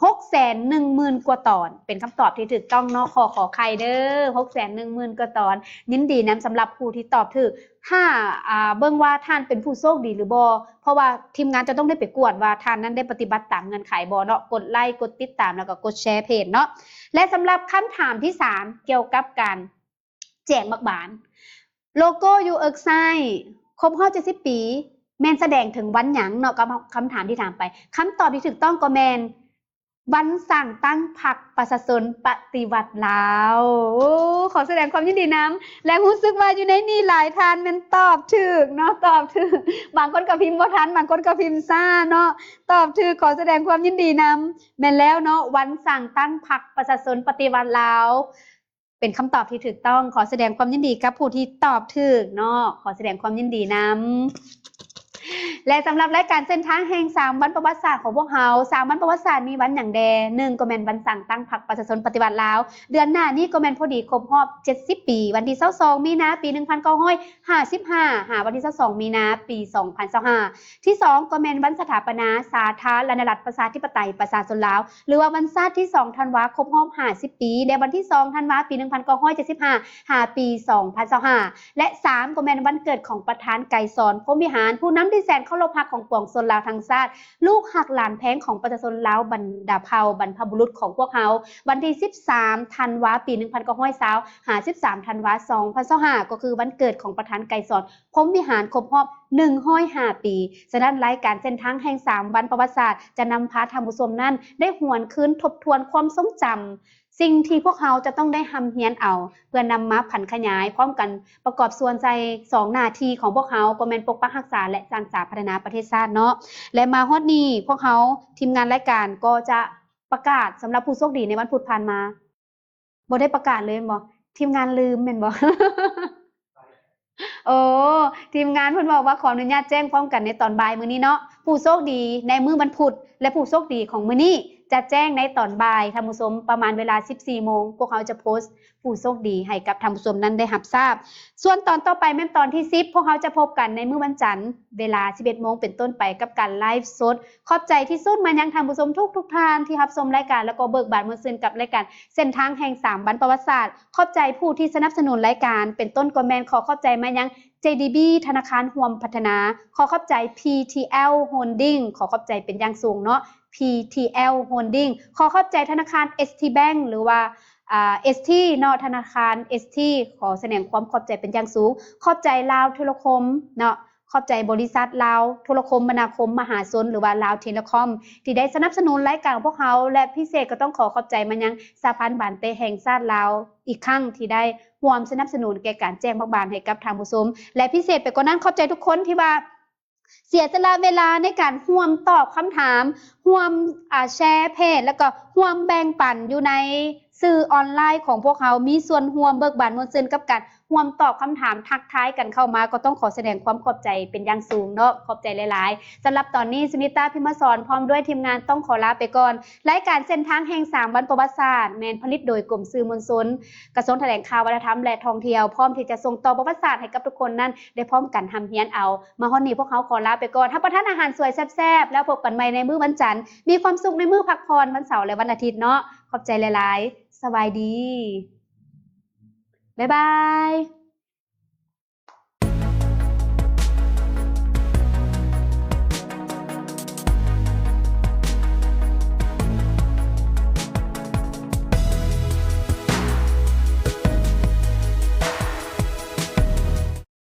ຫົກແສນໜຶ່ງໝື່ນກວ່າຕອນ ເປັນຄຳຕອບທີ່ຖືກຕ້ອງເນາະ ຂໍ້ ຂໍໄຂ່ເດີ ຫົກແສນໜຶ່ງໝື່ນກວ່າຕອນ. ຍິນດີນຳສຳລັບຜູ້ທີ່ຕອບຖືກ. ຖ້າ ອ່າ ເບິ່ງວ່າທ່ານເປັນຜູ້ໂຊກດີຫຼືບໍ່ ເພາະວ່າທີມງານຈະຕ້ອງໄດ້ໄປກວດວ່າທ່ານນັ້ນໄດ້ປະຕິບັດຕາມເງື່ອນໄຂບໍ່ເນາະ. ກົດໄລ ກົດຕິດຕາມ ແລ້ວກໍກົດແຊເພຈເນາະ. ແລະ ສຳລັບຄຳຖາມທີສາມ ກ່ຽວກັບການແຈກໝາກບານ ໂລໂກ້ຢູເອິກໄຊຄົບຮອບເຈັດສິບປີ ແມ່ນສະແດງເຖິງວັນຫຍັງເນາະ ກັບຄຳຖາມທີ່ຖາມໄປ. ຄຳຕອບທີ່ຖືກຕ້ອງກໍແມ່ນ ວັນສ້າງຕັ້ງພັກປະຊາຊົນປະຕິວັດລາວ. ໂອ້ ຂໍສະແດງຄວາມຍິນດີນຳ ແລະ ຮູ້ສຶກວ່າຢູ່ໃນນີ້ຫຼາຍທ່ານແມ່ນຕອບຖືກເນາະ ຕອບຖືກ. ບາງຄົນກໍພິມບໍ່ທັນ ບາງຄົນກໍພິມຊ້າເນາະ ຕອບຖືກ ຂໍສະແດງຄວາມຍິນດີນຳ. ແມ່ນແລ້ວເນາະ ວັນສ້າງຕັ້ງພັກປະຊາຊົນປະຕິວັດລາວ ເປັນຄຳຕອບທີ່ຖືກຕ້ອງ. ຂໍສະແດງຄວາມຍິນດີກັບຜູ້ທີ່ຕອບຖືກເນາະ ຂໍສະແດງຄວາມຍິນດີນຳ. ແລະ ສຳລັບລາຍການເສັ້ນທາງແຫ່ງສາມວັນປະຫວັດສາດຂອງພວກເຮົາ ສາມວັນປະຫວັດສາດມີວັນຫຍັງແດ່? ໜຶ່ງ ກໍແມ່ນວັນສ້າງຕັ້ງພັກປະຊາຊົນປະຕິວັດລາວ. ເດືອນໜ້ານີ້ກໍແມ່ນພໍດີຄົບຮອບເຈັດສິບປີ ວັນທີຊາວສອງມີນາ ປີໜຶ່ງພັນເກົ້າຮ້ອຍຫ້າສິບຫ້າ ຫາວັນທີຊາວສອງມີນາ ປີສອງພັນຊາວຫ້າ. ທີສອງ ກໍແມ່ນວັນສະຖາປະນາສາທາລະນະລັດປະຊາທິປະໄຕປະຊາຊົນລາວ ຫຼືວ່າວັນຊາດທີສອງທັນວາ ຄົບຮອບຫ້າສິບປີ ແລະ ວັນທີສອງທັນວາ ປີໜຶ່ງພັນເກົ້າຮ້ອຍເຈັດສິບຫ້າ ຫາປີສອງພັນຊາວຫ້າ ແລະ ສາມ ກໍແມ່ນວັນເກີດຂອງປະທານໄກສອນ ພົມວິຫານ ຜູ້ນຳທີ່ແສນເຄົາລົບຮັກຂອງປວງຊົນລາວທັງຊາດ ລູກຮັກຫຼານແພງຂອງປະຊາຊົນລາວບັນດາເຜົ່າບັນພະບຸລຸດຂອງພວກເຮົາ ວັນທີສິບສາມທັນວາ ປີໜຶ່ງພັນເກົ້າຮ້ອຍຊາວ ຫາສິບສາມທັນວາ ສອງພັນຊາວຫ້າ ກໍຄືວັນເກີດຂອງປະທານໄກສອນ ພົມວິຫານຄົບຮອບໜຶ່ງຮ້ອຍຫ້າປີ. ສະນັ້ນ ລາຍການເສັ້ນທາງແຫ່ງສາມວັນປະຫວັດສາດ ຈະນຳພາທ່ານຜູ້ຊົມນັ້ນໄດ້ຫວນຄືນທົບທວນຄວາມຊົງຈຳ ສິ່ງທີ່ພວກເຮົາຈະຕ້ອງໄດ້ຮ່ຳຮຽນເອົາ ເພື່ອນຳມາຜັນຂະຫຍາຍພ້ອມກັນປະກອບສ່ວນໃສ່ສອງໜ້າທີ່ຂອງພວກເຮົາ ກໍແມ່ນປົກປັກຮັກສາ ແລະ ສ້າງສາພັດທະນາປະເທດຊາດເນາະ. ແລະ ມາຮອດນີ້ ພວກເຮົາທີມງານລາຍການກໍຈະປະກາດສຳລັບຜູ້ໂຊກດີໃນວັນພຸດຜ່ານມາ. ບໍ່ໄດ້ປະກາດເລີຍແມ່ນບໍ່? ທີມງານລືມແມ່ນບໍ່? ໂອ້ ທີມງານເພິ່ນເວົ້າວ່າ ຂໍອະນຸຍາດແຈ້ງພ້ອມກັນໃນຕອນບ່າຍມື້ນີ້ເນາະ. ຜູ້ໂຊກດີໃນມື້ວັນພຸດ ແລະ ຜູ້ໂຊກດີຂອງມື້ນີ້ຈະແຈ້ງໃນຕອນບ່າຍ ທ່ານຜູ້ຊົມ, ປະມານເວລາສິບສີ່ໂມງ ພວກເຮົາຈະໂພສຜູ້ໂຊກດີໃຫ້ກັບທ່ານຜູ້ຊົມນັ້ນໄດ້ຮັບຊາບ. ສ່ວນຕອນຕໍ່ໄປແມ່ນຕອນທີສິບ ພວກເຮົາຈະພົບກັນໃນມື້ວັນຈັນ ເວລາສິບເອັດໂມງເປັນຕົ້ນໄປ ກັບການໄລຟ໌ສົດ. ຂອບໃຈທີ່ສຸດມາຍັງທ່ານຜູ້ຊົມທຸກໆທ່ານທີ່ຮັບຊົມລາຍການ ແລ້ວກໍເບີກບານມ່ວນຊື່ນກັບລາຍການເສັ້ນທາງແຫ່ງສາມວັນປະຫວັດສາດ. ຂອບໃຈຜູ້ທີ່ສະໜັບສະໜູນລາຍການ ເປັນຕົ້ນກໍແມ່ນຂໍຂອບໃຈມາຍັງ ເຈດີບີ ທະນາຄານຮ່ວມພັດທະນາ, ຂໍຂອບໃຈ ພີທີແອລ ໂຮນດິງ, ຂໍຂອບໃຈເປັນຢ່າງສູງເນາະ. PTL Holding ຂໍຂອບໃຈທະນາຄານ ST Bank ຫຼືວ່າ ອ່າ ST ເນາະ ທະນາຄານ ST ຂໍສະແດງຄວາມຂອບໃຈເປັນຢ່າງສູງ. ຂອບໃຈລາວໂທລະຄົມເນາະ ຂອບໃຈບໍລິສັດລາວໂທລະຄົມມະນາຄົມມະຫາຊົນ ຫຼືວ່າລາວເທເລຄອມ ທີ່ໄດ້ສະໜັບສະໜູນລາຍການຂອງພວກເຮົາ ແລະ ພິເສດກໍຕ້ອງຂໍຂອບໃຈມາຍັງສະຫະພັນບານເຕະແຫ່ງຊາດລາວອີກຄັ້ງ ທີ່ໄດ້ຮ່ວມສະໜັບສະໜູນແກ່ການແຈກໝາກບານໃຫ້ກັບທ່ານຜູ້ຊົມ ແລະ ພິເສດໄປກວ່ານັ້ນ ຂອບໃຈທຸກຄົນທີ່ວ່າ ເສຍສະຫຼະເວລາໃນການຮ່ວມຕອບຄຳຖາມ, ຮ່ວມ ອາ ແຊເພຈ ແລ້ວກໍຮ່ວມແບ່ງປັນຢູ່ໃນສື່ອອນລາຍຂອງພວກເຮົາ, ມີສ່ວນຮ່ວມເບີກບານມ່ວນຊື່ນກັບການຮ່ວມຕອບຄຳຖາມ, ທັກທາຍກັນເຂົ້າມາ, ກໍຕ້ອງຂໍສະແດງຄວາມຂອບໃຈເປັນຢ່າງສູງເນາະ. ຂອບໃຈຫຼາຍໆ. ສຳລັບຕອນນີ້ ສຸນິຕາ ພິມມະສອນ ພ້ອມດ້ວຍທີມງານຕ້ອງຂໍລາໄປກ່ອນ. ລາຍການເສັ້ນທາງແຫ່ງສາມວັນປະຫວັດສາດ ແມ່ນຜະລິດໂດຍກົມສື່ມວນຊົນ, ກະຊວງຖະແຫຼງຂ່າວ, ວັດທະນະທຳ ແລະ ທ່ອງທ່ຽວ, ພ້ອມທີ່ຈະສົ່ງຕໍ່ປະຫວັດສາດໃຫ້ກັບທຸກຄົນນັ້ນໄດ້ພ້ອມກັນຮ່ຳຮຽນເອົາ. ມາຮອດນີ້ພວກເຮົາຂໍລາໄປກ່ອນ. ຮັບປະທານອາຫານສວຍແຊບໆ ແລ້ວພົບກັນໃໝ່ໃນມື້ວັນຈັນ. ມີຄວາມສຸກໃນມື້ພັກຜ່ອນວັນເສົາ ແລະ ວັນອາທິດເນາະ. ຂອບໃຈຫຼາຍໆ. ສະບາຍດີ. ບາຍບາຍ.